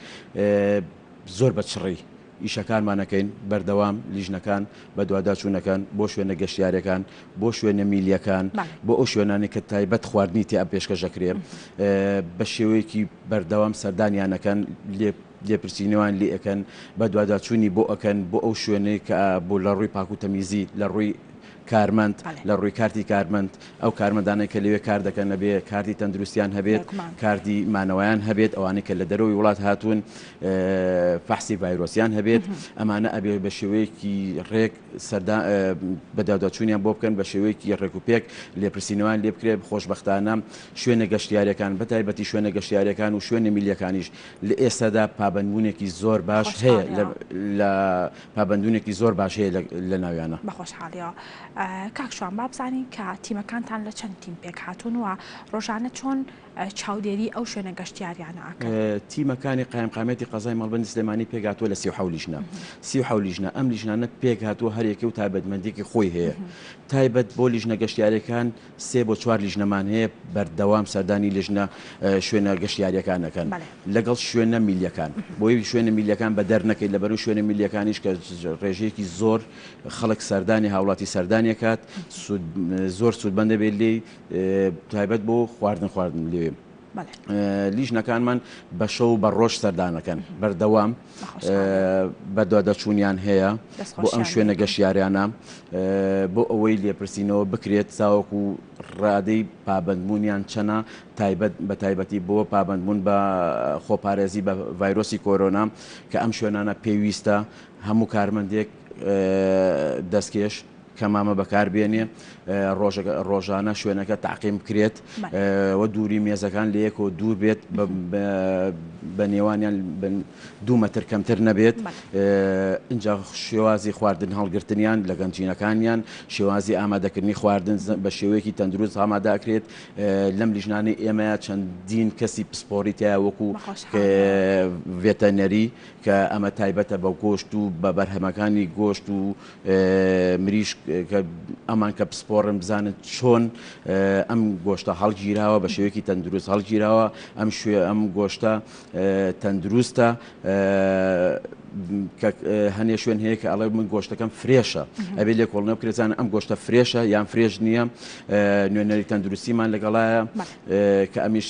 زۆر بە چڕی ئیشەکانمان ئەکەین بەردەوام لیژنەکان بەدواداچوونەکەن بۆ شوێنە گەشتیارەکان بۆ شوێنە میلیەکان بەڵێ. بۆ ئەو شوێنانەی کە تایبەت خواردنی تیا پێشکەش ئەکرێ بە شێوەیەکی بەردەوام سەردانیان ئەکەن لێ لێپرسینەوەیان لێ ئەکەن، بەدواداچوونی بۆ ئەکەن بۆ ئەو شوێنەی کە بۆ لە ڕووی پاک و تەمیزی، لە ڕووی کارمەند، لە ڕووی کارتی کارمەند، ئەو کارمەندانەی کە لەوێ کار دەکەن ئەبێ کارتی تەندروستیان هەبێت، کارتی مانەوەیان هەبێت، ئەوانەی کە لە دەرەوەی وڵات هاتوون فەحسی ڤایرۆسیان هەبێت، ئەمانە ئەبێ بە شێوەیەکی ڕێک سەردا بەدواداچوونیان بۆ بکەن، بە شێوەیەکی ڕێک و پێک لێپرسینەوەیان لێ بکرێت، خۆشبەختانە شوێنە گەشتیارییەکان بەتایبەتی شوێنە گەشتیارییەکان و شوێنە میللیەکانیش لە ئێستادا پابەندبوونێکی زۆر باش هەیە لە پابەندبوونێکی زۆر باش هەیە لە ناویانە. بە خۆشحاڵیەوە کاک شوان با بزانین کە تیمەکانتان لە چەند تیم پێکهاتوون و ڕۆژانە چۆن چاودێری ئەو شوێنە گەشتیاریانە ئەکەن؟ تیمەکانی قایمقامیەتی قەزای مەڵبەندی سلێمانی پێکهاتووە لە 37 لیژنە 37 لیژنە ئەم لیژنانە پێکهاتووە هەر یەکە و تایبەتمەندیەکی خۆی هەیە تایبەت بۆ لیژنە گەشتیارەکان سێ بۆ چوار لیژنەمان هەیە بەردەوام سەردانی لیژنە شوێنە گەشتیاریەکان ئەکەن لەگەڵ شوێنە میلیەکان بۆی شوێنە میلیەکان بە دەر نەکەیت لەبەرو شوێنە میلیەکانیش کە ڕێژەیەکی زۆر خەڵک سەردانی هاوڵاتی سەردانی ئەکات زۆر سوودمەند دەبێت لێی تایبەت بۆ خواردن خواردن لێ. لیژنەکانمان بە شەو و بە ڕۆژ سەردانەکەن بەردەوام بەدواداچوونیان هەیە بۆ ئەم شوێنە گەشتیارانە بۆ ئەوەی لێپرسینەوە بکرێت تاوەکو ڕادەی پابەندبوونیان چەنە تایبەت بە تایبەتی بۆ پابەندبوون بە خۆپارێزی بە ڤایرۆسی کۆرۆنا کە ئەم شوێنانە پێویستە هەموو کارمەندێک دەستکێش کەمامە بەکاربێنێ، ڕۆژانە شوێنەکە تەعقیم بکرێت و دووری مێزەکان لە یەکەوە دوور بێت بە نێوانیان دوو مەتر کەمتر نەبێت ئینجا شێوازی خواردن هەڵگرتنیان لە گەنجینەکانیان شێوازی ئامادەکردنی خواردن بە شێوەیەکی تەندروست ئامادەکرێت لەم لیژنانەی ئێمە چەندین کەسی پسپۆری تایە وەکو ڤێتەنەری کە ئەمە تایبەتە بە گۆشت و بە بەرهەمەکانی گۆشت و مریشک کە ئەمان کە پسپۆڕن بزانن چۆن ئەم گۆشتە هەڵگیراوە بە شێوەیەکی تەندروست هەڵگیراوە ئەم شوێ ئەم گۆشتە تەندروستە کە هەنێ شوێن هەیە کە ئەڵێ من گۆشتەکەم فرێشە ئەبێ لێکۆڵنەوە بکرێت زانن ئەم گۆشتە فرێشە یان فرێش نییە نوێنەری تەندروستیمان لەگەڵایە کە ئەمیش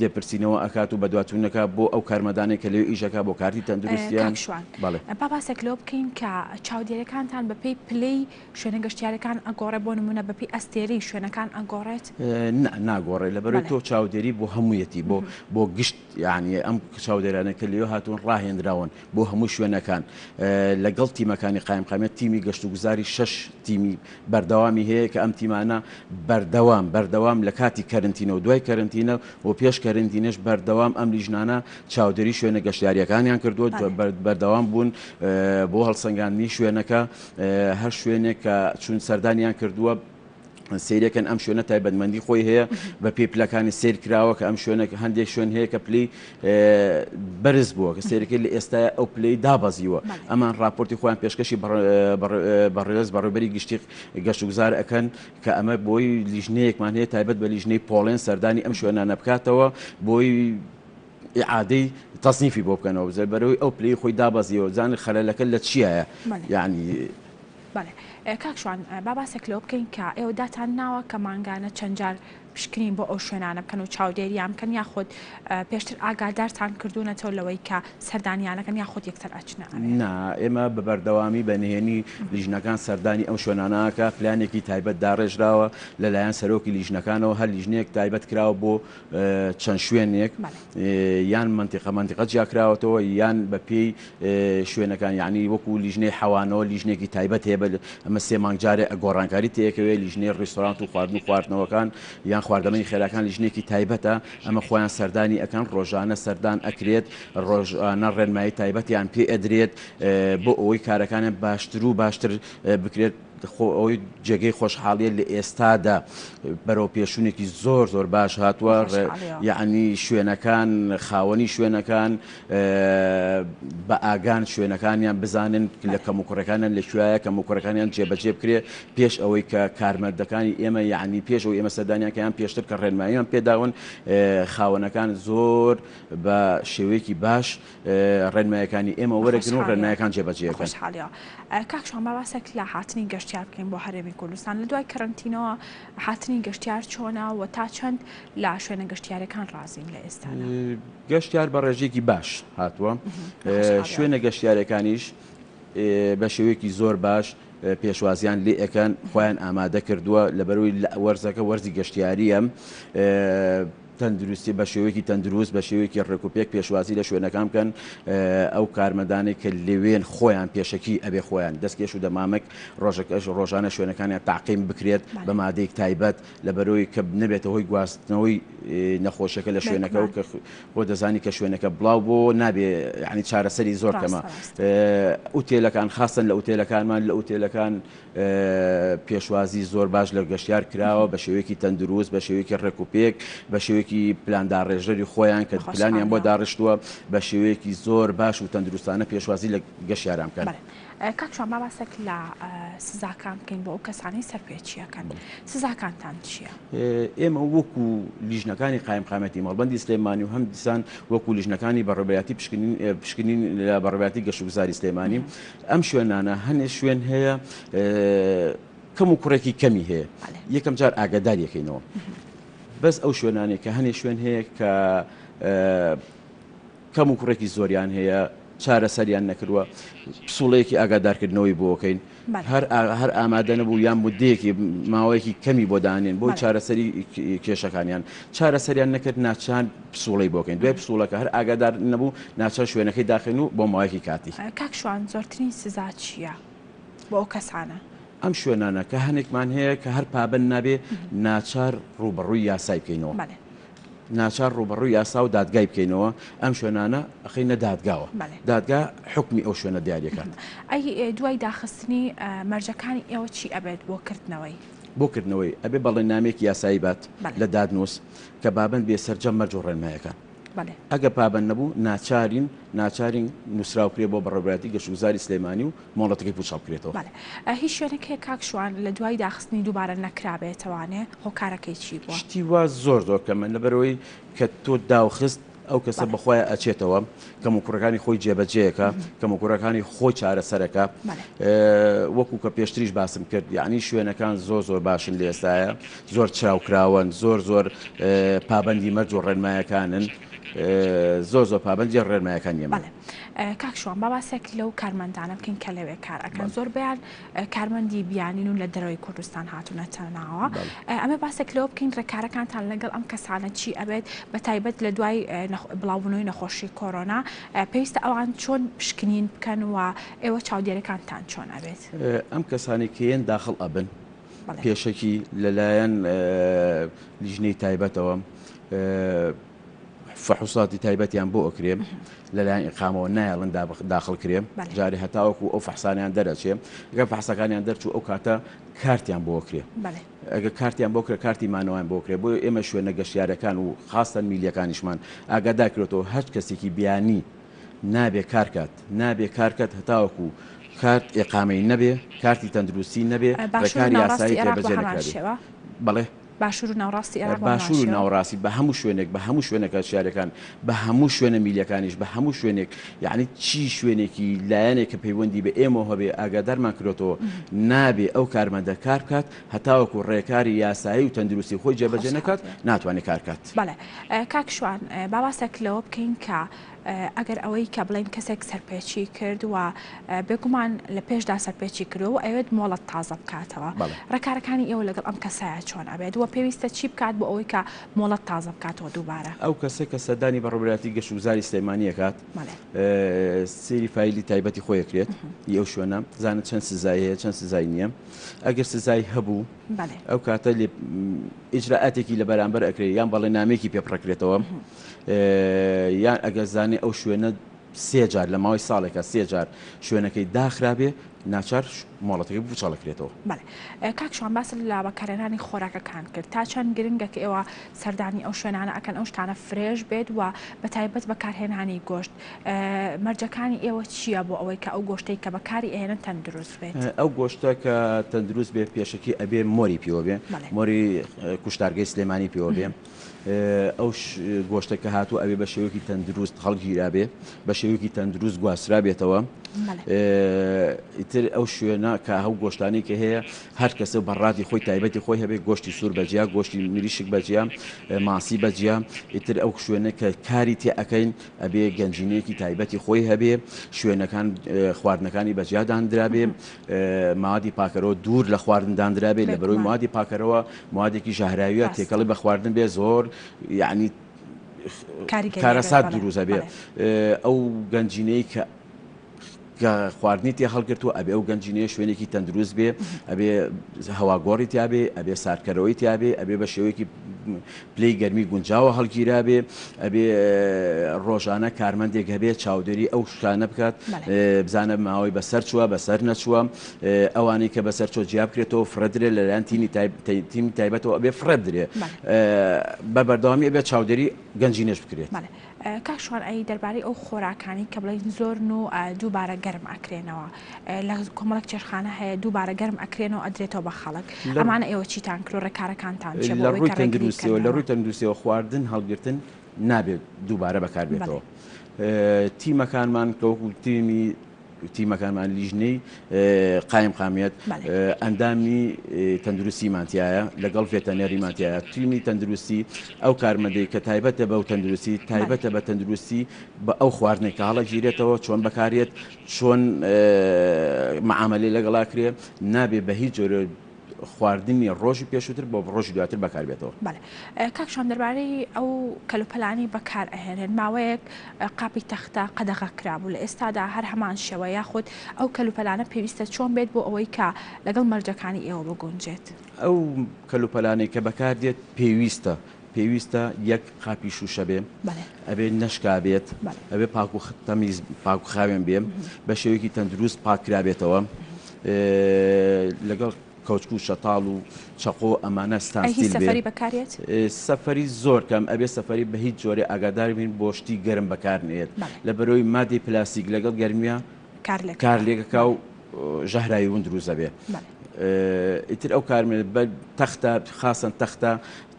لێپرسینەوە ئەکات و بەدواچوونەکە بۆ ئەو کارمەندانەی کە لەوێ ئیش ئەکا بۆ کارتی تەندروستیان. کاک شوان بەڵێ. با باسێک لەوە بکەین کە چاودێرەکانتان بەپێی پلەی شوێنە گەشتیارەکان ئەگۆڕێ بۆ نموونە بەپێی ئەستێرەی شوێنەکان ئەگۆڕێت؟ نا ناگۆڕێ لەبەرئەوەی بەڵێ. تۆ چاودێری بۆ هەموویەتی بۆ بۆ گشت یانی ئەم چاودێرانەی کە لەوێ هاتوون ڕاهێنراون. بۆ هەموو شوێنەکان لەگەڵ تیمەکانی قایمقامیەت تیمی گەشتوگوزاری شەش تیمی بەردەوامی هەیە کە ئەم تیمانە بەردەوام بەردەوام لە کاتی کەرنتینە و دوای کەرنتینە و پێش کەرنتینەش بەردەوام ئەم لیژنانە چاودێری شوێنە گەشتیاریەکانیان کردووە بەردەوام بوون بۆ هەڵسەنگاندنی شوێنەکە هەر شوێنێک کە چوون سەردانیان کردووە سەیرەکەن ئەم شوێنە تایبەتمەندی خۆی هەیە بە پێی پلەکانی سیر کراوە کە ئەم شوێنە هەندێک شوێن هەیە کە پلی بەرز بووە کە سەیرەکەی لە ئێستا ئەو پلەی دابەزیوە ئەمان راپۆرتی خۆیان پێشکەشی بەڕێز بەڕێوبەری گشتی گەشتوگوزار ئەکەن کە ئەمە بۆی لیژنەیەکمان هەیە تایبەت بە لیژنەی پۆڵێن سەردانی ئەم شوێنانە بکاتەوە بۆی ئیعادەی تەسنیفی بۆ بکەنەوە بزە بەرەوەی ئەو پلەی خۆی دابەزیەوە زانانی خەلەلەکە لە چیایە یعنی بەڵێ کاک شوان با باسێک لەوە بکەین کە ئێوە داتان ناوە کە مانگانە چەند جار پشکنین بۆ ئەو شوێنانە بکەن و چاودێریان بکەن یاخود پێشتر ئاگادارتان کردوونەتەوە لەوەی کە سەردانیانەکەن یاخود یەکسەر ئەچنە ئەوێ؟ نا ئێمە بە بەردەوامی بە نهێنی لیژنەکان سەردانی ئەو شوێنانە ئەکا پلانێکی تایبەت داڕێژراوە لەلایەن سەرۆکی لیژنەکانەوە هەر لیژنەیەک تایبەت کراوە بۆ چەند شوێنێک یان مەنتیقە مەنتیقە جیاکراوەتەوە یان بە پێی شوێنەکان یعنی وەکو لیژنەی حەوانەوە لیژنێکی تایبەت هەیە بە ئەمە سێ مانگ جارێ گۆڕانکاری تێکەوێ لیژنەی ڕیستۆرانت و خواردن و خواردنەوەکان یان خواردەمەنی خێراکان لیژنێکی تایبەتە ئەمە خۆیان سەردانی ئەکەن ڕۆژانە سەردان ئەکرێت ڕۆژانە ڕێنمایی تایبەتیان پێ ئەدرێت بۆ ئەوەی کارەکانیان باشتر و باشتر بکرێت خۆ ئەوەی جێگەی خۆشحاڵیە لە ئێستادا بەرەو پێشونێکی زۆر زۆر باش هاتووە یعنی شوێنەکان خاوەنی شوێنەکان بە ئاگان شوێنەکانیان بزانن لە کەم و کوڕەکانیان لە کوایە کەم و کوڕەکانیان جێبەجێ بکرێ پێش ئەوەی کە کارمەندەکانی ئێمە یعنی پێش ئەو ئێمە سەردانیان کەیان پێشتر کە ڕێنماییان پێداون خاوەنەکان زۆر بە شێوەیەکی باش ڕێنمایەکانی ئێمە وەرەگرن و ڕێنمایەکان جێبەجێ بکەن. خۆشحاڵیەوە. کاک شوان با باسێک لە هاتنی گەشتیار بکەین بۆ هەرێمی کوردستان لە دوای کەرەنتینەوە هاتنی گەشتیار چۆنە و تا چەند لە شوێنە گەشتیارەکان ڕازین لە ئێستادا؟ گەشتیار بە ڕێژەیەکی باش هاتووە شوێنە گەشتیارەکانیش بە شێوەیەکی زۆر باش پێشوازیان لێ ئەکەن خۆیان ئامادە کردووە لەبەرەوەی وەرزەکە وەرزی گەشتیاریە تەندروستی بە شێوەیەکی تەندروست بە شێوەیەکی ڕێکوپێک پێشوازی لە شوێنەکان بکەن ئەو کارمەندانەی کە لەوێن خۆیان پێشەکی ئەبێ خۆیان دەستکێش و دەمامک ڕۆژەکەش ڕۆژانە شوێنەکانیان تاقیم بکرێت بە مادەیەک تایبەت لە بەرەوەی کە نەبێتە هۆی گواستنەوەی نەخۆشیەکە لە شوێنەکە و کە خۆ دەزانی کە شوێنەکە بڵاو بۆ نابێ یعنی چارەسەری زۆر کەمە ئوتێلەکان خاستن لە ئوتێلەکانمان لە ئوتێلەکان پێشوازی زۆر باش لە گەشتیار کراوە بە شێوەیەکی تەندروست بە شێوەیەکی ڕێک و پێک بە شێوەیەکی پلانداڕێژەری خۆیان کە پلانیان بۆ داڕشتووە بە شێوەیەکی زۆر باش و تەندروستانە پێشوازی لە گەشتیاران بکەن. کاک شوان با باسێک لە سزاکان بکەین بۆ ئەو کەسانەی سەرپێچییەکەن سزاکانتان چییە؟ ئێمە وەکو لیژنەکانی قایمقامیەتی مەڵبەندی سلێمانی و هەم دیسان وەکو لیژنەکانی بەڕێوەبەرایەتی پشکنین لە بەڕێوەبەرایەتی گەشتوگوزاری سلێمانی ئەم شوێنانە هەنێ شوێن هەیە کەم و کوڕێکی کەمی هەیە یەکەم جار ئاگادار یەکەینەوە بەس ئەو شوێنانێک کە هەنێ شوێن هەیە کە کەم و کوڕێکی زۆریان هەیە چارەسەریان نەکردووە پسوڵەیەکی ئاگادارکردنەوەی بۆکەین هەر هەر ئامادە نەبوو یان مدەیەکی ماوەیەکی کەمی بۆ دانێن بۆی چارەسەری کێشەکانیان چارەسەریان نەکرد ناچار پسوڵەی بۆ کەین دوای پسوڵەکە هەر ئاگادار نەبوو ناچار شوێنەکەی داخەین و بۆ ماوەیەکی کاتی. کاک شوان زۆرترین سزا چییە بۆ ئەو کەسانە؟ ئەم شوێنانە کە هەنێکمان هەیە کە هەر پابەند نابێ ناچار ڕووبەڕووی یاسای بکەینەوە. ناچار ڕووبەڕووی یاسا و دادگای بکەینەوە، ئەم شوێنانە ئەخەینە دادگاوە، دادگا حوکمی ئەو شوێنە دیاری ئەکات. ئەی دوای داخستنی مەرجەکانی ئێوە چی ئەبێت بۆ کردنەوەی؟ بۆ کردنەوەی ئەبێ بەڵێننامەیەکی یاسایی بات لە دادنووس کە پابەند بێ سەرجەم مەرج و ڕێنمایەکان. ئەگەر پابەند نەبوو ناچارین ناچارین نووسراو بکرێت بۆ بەڕێوەبەرایەتی گەشتوگوزاری سلێمانی و مۆڵەتەکەی پووچەڵ بکرێتەوە. بەڵێ هیچ شوێنێک هەیە کاک شوان لە دوای داخستنی دووبارە نەکرابێتەوانێ هۆکارەکەی چی بووە؟ شتی وا زۆر زۆر کەمە لەبەرئەوەی کە تۆ داوخست ئەو کەسە بەخۆیا ئەچێتەوە کەموکوڕەکانی خۆی جێبەجێکە کەموکوڕەکانی خۆی چارەسەرەکە وەکو کە پێشتریش باسم کرد یعنی شوێنەکان زۆر زۆر باشن لە ئێستاە زۆر چراوکراوەن زۆر زۆر پابندی مەرج و ڕێنمایەکانن زۆر زۆر پابندی ڕێنمایەکان یەمە. کاک شوان با باسێک لەو کارمەندانە بکەین کە لەوێ کار ئەکەن زۆربەیان کارمەندی بیانین و لە دەرەوەی کوردستان هاتوونەتە ناوە ئەمە باسێک لەوە بکەین ڕێکارەکانتان لەگەڵ ئەم کەسانە چی ئەبێت بە تایبەت لە دوای بڵاوبوونەوەی نەخۆشی کۆرۆنا پێویستە ئەوان چۆن پشکنین بکەن و ئێوە چاودێرەکانتان چۆن ئەبێت؟ ئەم کەسانی کە یەن داخڵ ئەبن پێشەکی لەلایەن لیژنەی تایبەتەوە فحوساتی تایبەتیان بۆ ئەکرێ لەلایەن ئیقامەوە نایەڵن داخڵ کرێ جارێ هەتاوەکو ئەو فەحسانیان دەرەچێ گەر فەحسەکانیان دەرچوو ئەو کاتە کارتیان بۆ کرێ ئەگە کارتیان بۆ کرێ کارتی مانەوەیان بۆ کرێ بۆ ئێمە شوێنە گەشتیارەکان و خاستەن میلیەکانیشمان ئاگادار کرێتەوە هەر کەسێکی بیانی نابێ کارکات نابێ کارکات هەتاوەکو کارت ئێقامەی نەبێ کارتی تەندروستی نەبێ ڕێکاری یاسایی جێبەجێ نەکرابێ بەڵێ. باشوور و ناوڕاستی عێراق بە هەمان باشوور و شێوە. ناوەڕاستی بە هەموو شوێنێک بە هەموو شوێنە گەشتیاریەکان بە هەموو شوێنە میلیەکانیش بە هەموو شوێنێک یەعنی چی شوێنێکی لایەنێک کە پەیوەندی بە ئێمەوە هەبێ ئاگادارمان کرۆتەوە نابێ ئەو کارمەندە کار بکات هەتاوەکو ڕێکاری یاسایی و تەندروستی خۆی جێبەجێ خۆشحاڵ نەکات بێ. ناتوانێ کار کات. بەڵێ کاک شوان با باسێک لەوە بکەین کە ئەگەر ئەوەی کە بڵێین کەسێک سەرپێچی کرد و بێگومان لە پێشدا سەرپێچی کردووە و ئەوێت مۆڵەت تازە بکاتەوە ڕێکارەکانی ئێوە لەگەڵ ئەم کەسایە چۆن ئەبێت و پێویستە چی بکات بۆ ئەوەی کە مۆڵەت تازە بکاتەوە دووبارە؟ ئەو کەسە کە سەردانی بەڕێوەبەرایەتی گەشتوگوزاری سلێمانی ئەکات سەیری فایلی تایبەتی خۆی ئەکرێت ی ئەو شوێنە بزانێت چەند سزای هەیە چەند سزای نییە ئەگەر سزای هەبوو ئەو کاتە ئیجرائاتێکی لە بەرامبەر ئەکرێت یان بەڵێنامەیەکی پێ پڕەکرێتەوە یان ئەگەر زانێ ئەو شوێنە سێ جار لە ماوەی ساڵێکا سێ جار شوێنەکەی داخرابێ ناچار مۆڵەتەکەی پوچەڵەکرێتەوە. بەڵێ کاک شوان باست لە بەکارهێنانی خۆراکەکان کرد تا چەند گرنگە کە ئێوە سەردانی ئەو شوێنانە ئەکەن ئەو شتانە fresh بێت و بە تایبەت بەکارهێنانی گۆشت مەرجەکانی ئێوە چییە بۆ ئەوەی کە ئەو گۆشتەی کە بەکاری ئەهێنن تەندروست بێت؟ ئەو گۆشتە کە تەندروست بێت پێشەکی ئەبێ مۆری پێوە بێ مۆری کوشتارگەی سلێمانی پێوە بێ ئەو گۆشتە کە هاتووە ئەبێ بە شێوەیەکی تەندروست هەڵگیرابێ بە شێوەیەکی تەندروست گواسترابێتەوە ئیتر ئەو شوێنە کە ئەو گۆشتانی کە هەیە هەر کەسە بەڕادی خۆی تایبەتی خۆی هەبێ گۆشتی سوور بەجیا گۆشتی مریشک بەجیا ماسی بەجیا ئیتر ئەو شوێنە کە کاری تێ ئەەکەین ئەبێ گەنجینەیەکی تایبەتی خۆی هەبێ شوێنەکان خواردنەکانی بەجیا دانرابێ مادی پاکەرەوە دوور لە خواردن دانرابێ لە بەرەوەی مادی پاکەرەوە موادێکی ژەهراویە تێکەڵی بە خواردن بێ زۆر یعنی کارەسات دروست ئەبێ ئەو گەنجینەی کە کە خواردنی تێ هەڵگرتووە ئەبێ ئەو گەنجینەیە شوێنێکی تەندروست بێ ئەبێ هەواگۆڕی تیاابێ ئەبێ ساردکەرەوەی تیاابێ ئەبێ بە شێوەیەکی پلەی گەرمی گونجاوە هەڵگیرابێ، ئەبێ ڕۆژانە کارمەندێک هەبێ چاودێری ئەو شتانە بکات، بزانە ماوەی بەسەر چووە بەسەر نەچووە، ئەوانەی کە بەسەر چووە جیا بکرێتەوە فڕێ درێ لەلایەن تیمی تیمی تایبەتەوە ئەبێ فڕێ بدرێ، بە بەردەوامی ئەبێ چاودێری گەنجینەش بکرێت. کاک شوان ئەی دەربارەی ئەو خۆراکانەی کە بڵێین زۆرن و دووبارە گەرم ئەکرێنەوە لە کۆمەڵێک چێشتخانە هەیە دووبارە گەرم ئەکرێنەوە ئەدرێتەوە بە خەڵک ئەمانە ئێوە چیتان کرد و ڕێکارەکانتان چیە بۆ لە ئەوەی ڕووی کە ڕێگری تەندروستیەوە لە بکەن ڕووی تەندروستیەوە خواردن هەڵگرتن نابێت دووبارە بەکار بێتەوە تیمەکانمان کە وەکو تیمی تیمەکانمان لیژنەی قایمقامیەت ئەندامی تەندروستیمان تایە لەگەڵ ڤێتەنەریمان تایە تیمی تەندروستی ئەو کارمەندەی کە تایبەتە بەو تەندروستی تایبەتە بە تەندروستی بە ئەو خواردنێک کە هەڵەگیرێتەوە چۆن بەکارێت چۆن معاملەی لەگەڵا کرێ نابێ بە هیچ جۆرە خواردنی ڕۆژی پێشووتر بۆ ڕۆژی دواتر بەکاربێتەوە. بەڵێ کاک شوان دەربارەی ئەو کەلوپەلانەی بەکار ئەهێنرێن ماوەیەک قاپی تەختە قەدەغە کرابوو لە ئێستادا هەر هەمان شێوە یاخود ئەو کەلوپەلانە پێویستە چۆن بێت بۆ ئەوەی کە لەگەڵ مەرجەکانی ئێوە بگونجێت؟ ئەو کەلوپەلانەی کە بەکاردێت پێویستە پێویستە یەک قاپی شووشە بێ ئەبێ نەشکابێت ئەبێ پاک و تەمیز پاک و خاوێن بێ بە شێوەیەکی تەندروست پاک کرابێتەوە لەگەڵ کەوچک و شەتاڵ و چەقۆ ئەمانە ستانستیل بێ سەفەری بەکارێت؟ سەفەری زۆر کەم ئەبێ سەفەری بە هیچ جۆرێ ئاگادار بین بۆ شتی گەرم بەکار نێت لە بەرەوەی مادەی پلاستیک لەگەڵ گەرمیە کار لێکەکا و ژەهراوی ون دروست دەبێ ئیتر ئەو کارمێ بە تەختە خاصەن تەختە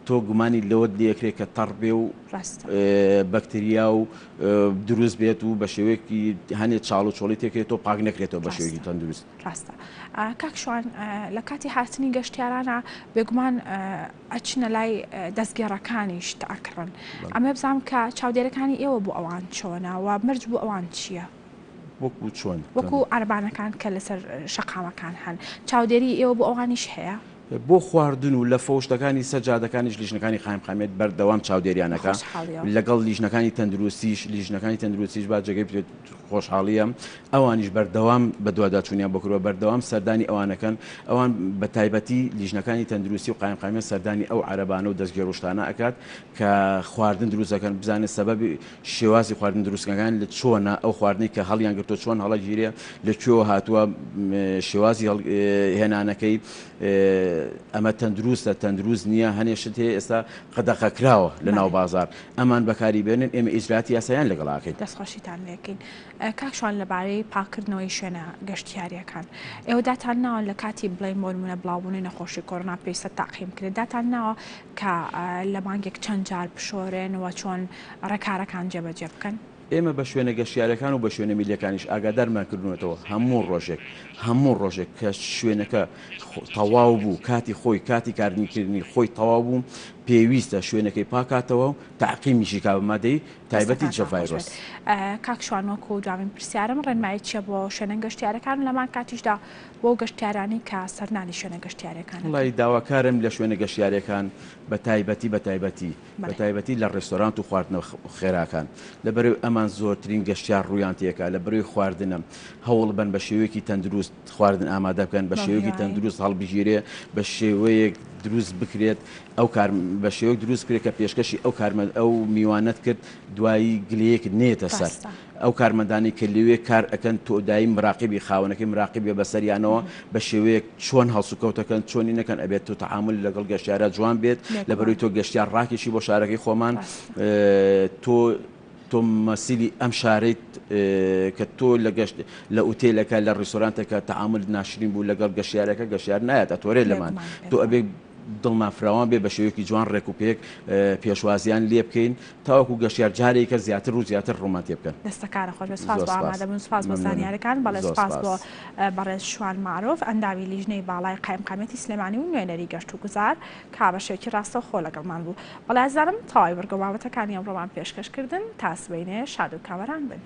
تۆ گومانی لەوەت لێکرێ کە تەڕ بێ و بەکتریا و دروست بێت و بە شێوەیەکی هەنێ چاڵ و چۆڵی تێکرێت تۆ پاک نەکرێتەوە بە شێوەیەکی تەندروست. ڕاستە کاک شوان لە کاتی هاتنی گەشتیارانە بێگومان ئەچنە لای دەستگێڕەکانیش ئەکڕن ئەمە بزانم کە چاودێرەکانی ئێوە بۆ ئەوان چۆنە و مەرج بۆ ئەوان چییە؟ وەکو چۆن؟ وەکو عەرەبانەکان کە لەسەر شەقامەکان هەن چاودێری ئێوە بۆ ئەوانیش هەیە؟ بۆ خواردن و لەفە و شتەکانی سەر جادەکانیش لیژنەکانی قایمقامیەت بەردەوام چاودێریان ئەکا لەگەڵ لیژنەکانی تەندروستیش لیژنەکانی تەندروستیش با جێگەی خۆشحاڵیە ئەوانیش بەردەوام بەدواداچوونیان بۆ کردووە بەردەوام سەردانی ئەوانەکەن ئەوان بە تایبەتی لیژنەکانی تەندروستی و قایمقامیەت سەردانی ئەو عەرەبانە و دەستگێڕوشتانە ئەکات کە خواردن دروست دەکەن بزانێت سەبەبی شێوازی خواردن دروستکەکان لە چۆنە ئەو خواردنەی کە هەڵیان گرتووە چۆن هەڵەگیرێ لە کوێوە هاتووە شێوازی هێنانەکەی ئەمە تەندروستە تەندروست نییە هەنێ شت هەیە ئێستا قەدەخە کراوە لە ناو بازار ئەمان بەکاری بێنن ئێمە ئیجراتی یاسایان لەگەڵ ئەکەین. دەستخۆشیتان لێکەین. کاک شوان لەبارەی پاککردنەوەی شوێنە گەشتیارییەکان ئێوە داتان ناوە لە کاتی بڵێین بۆ نموونە بڵاوبوونی نەخۆشی کۆرۆنا پێویستە تەعقیم بکرێت داتان ناوە کە لە مانگێک چەند جار بشۆرێن و چۆن ڕێکارەکان جێبەجێ بکەن؟ ئێمە بە شوێنە گەشتیارەکان و بە شوێنە میللیەکانیش ئاگادارمان کردوونەتەوە هەموو ڕۆژێک هەموو ڕۆژێک کە شوێنەکە تەواو بوو کاتی خۆی کاتی کارنیکردنی خۆی تەواو بوو پێویستە شوێنەکەی پاکاتەوە و تەعقیمیشی کا بە مادەی تایبەتی دژە ڤایرۆس. کاک شوان وەکو دوامین پرسیارم ڕێنمایی چیە بۆ شوێنە گەشتیارەکان و لەمان کاتیشدا بۆ گەشتیارانی کە سەردانی شوێنە گەشتیاریەکان ئەکەن؟ وەڵایی داواکارم لە شوێنە گەشتیاریەکان بە تایبەتی بە تایبەتی بە تایبەتی لە ڕێستۆرانت و خواردنە خێراکان لەبەرەوەی ئەمان زۆرترین گەشتیار ڕوویان تێکا لەبەرەوەی خواردنە هەوڵ بەن بە شێوەیەکی تەندروست خواردن ئامادە بکەن بە شێوەیەکی تەندروست هەڵبگیرێ بە شێوەیەک دروست بکرێت ئەو کار بە شێوەیەک دروست بکرێت کە پێشکەشی ئەو کارمەند ئەو میوانەت کرد دوایی گلەیەکت نێتە سەر. ئەو کارمەندانەی کە لەوێ کار ئەکەن تۆ دایم مراقیبی خاوەنەکەی مراقیبێ بەسەریانەوە بە شێوەیەک چۆن هەڵسوکەوت ئەکەن چۆنی نەکەن ئەبێت تۆ تەعامول لەگەڵ گەشتیارا جوان بێت لەبەرەوەی تۆ گەشتیار ڕاکێشی بۆ شارەکەی خۆمان تۆ تۆ مەسیلی ئەم شارەیت کە تۆ لە گەشت لە ئوتێلەکە لە ڕیستۆرانتەکە تەعامولت ناشرین بوو لەگەڵ گەشتیارەکە گەشتیار نایەت ئەتۆرێ لەمان تۆ ئەبێ دڵمان فراوان بێ بە شێوەیەکی جوان ڕێک و پێک پێشوازیان لێ بکەین تاوەکو گەشتیار جارێکە زیاتر و زیاتر ڕوومان تێ بکەن. دەستەکانت خۆش بێت سوپاس بۆ ئامادەبوون سوپاس بۆ زانیاریەکان بەڵێ سوپاس بۆ بەڕێز شوان مەعروف ئەندامی لیژنەی باڵای قایمقامیەتی سلێمانی و نوێنەری گەشت و گوزار کە بە شێوەیەکی ڕاستەوخۆ لەگەڵمان بوو بەڵێ ئازیزانم تەواوی بڕگە و بابەتەکانی ئەمڕۆمان پێشکەش کردن تا سبەینێ شاد و کامەران بن.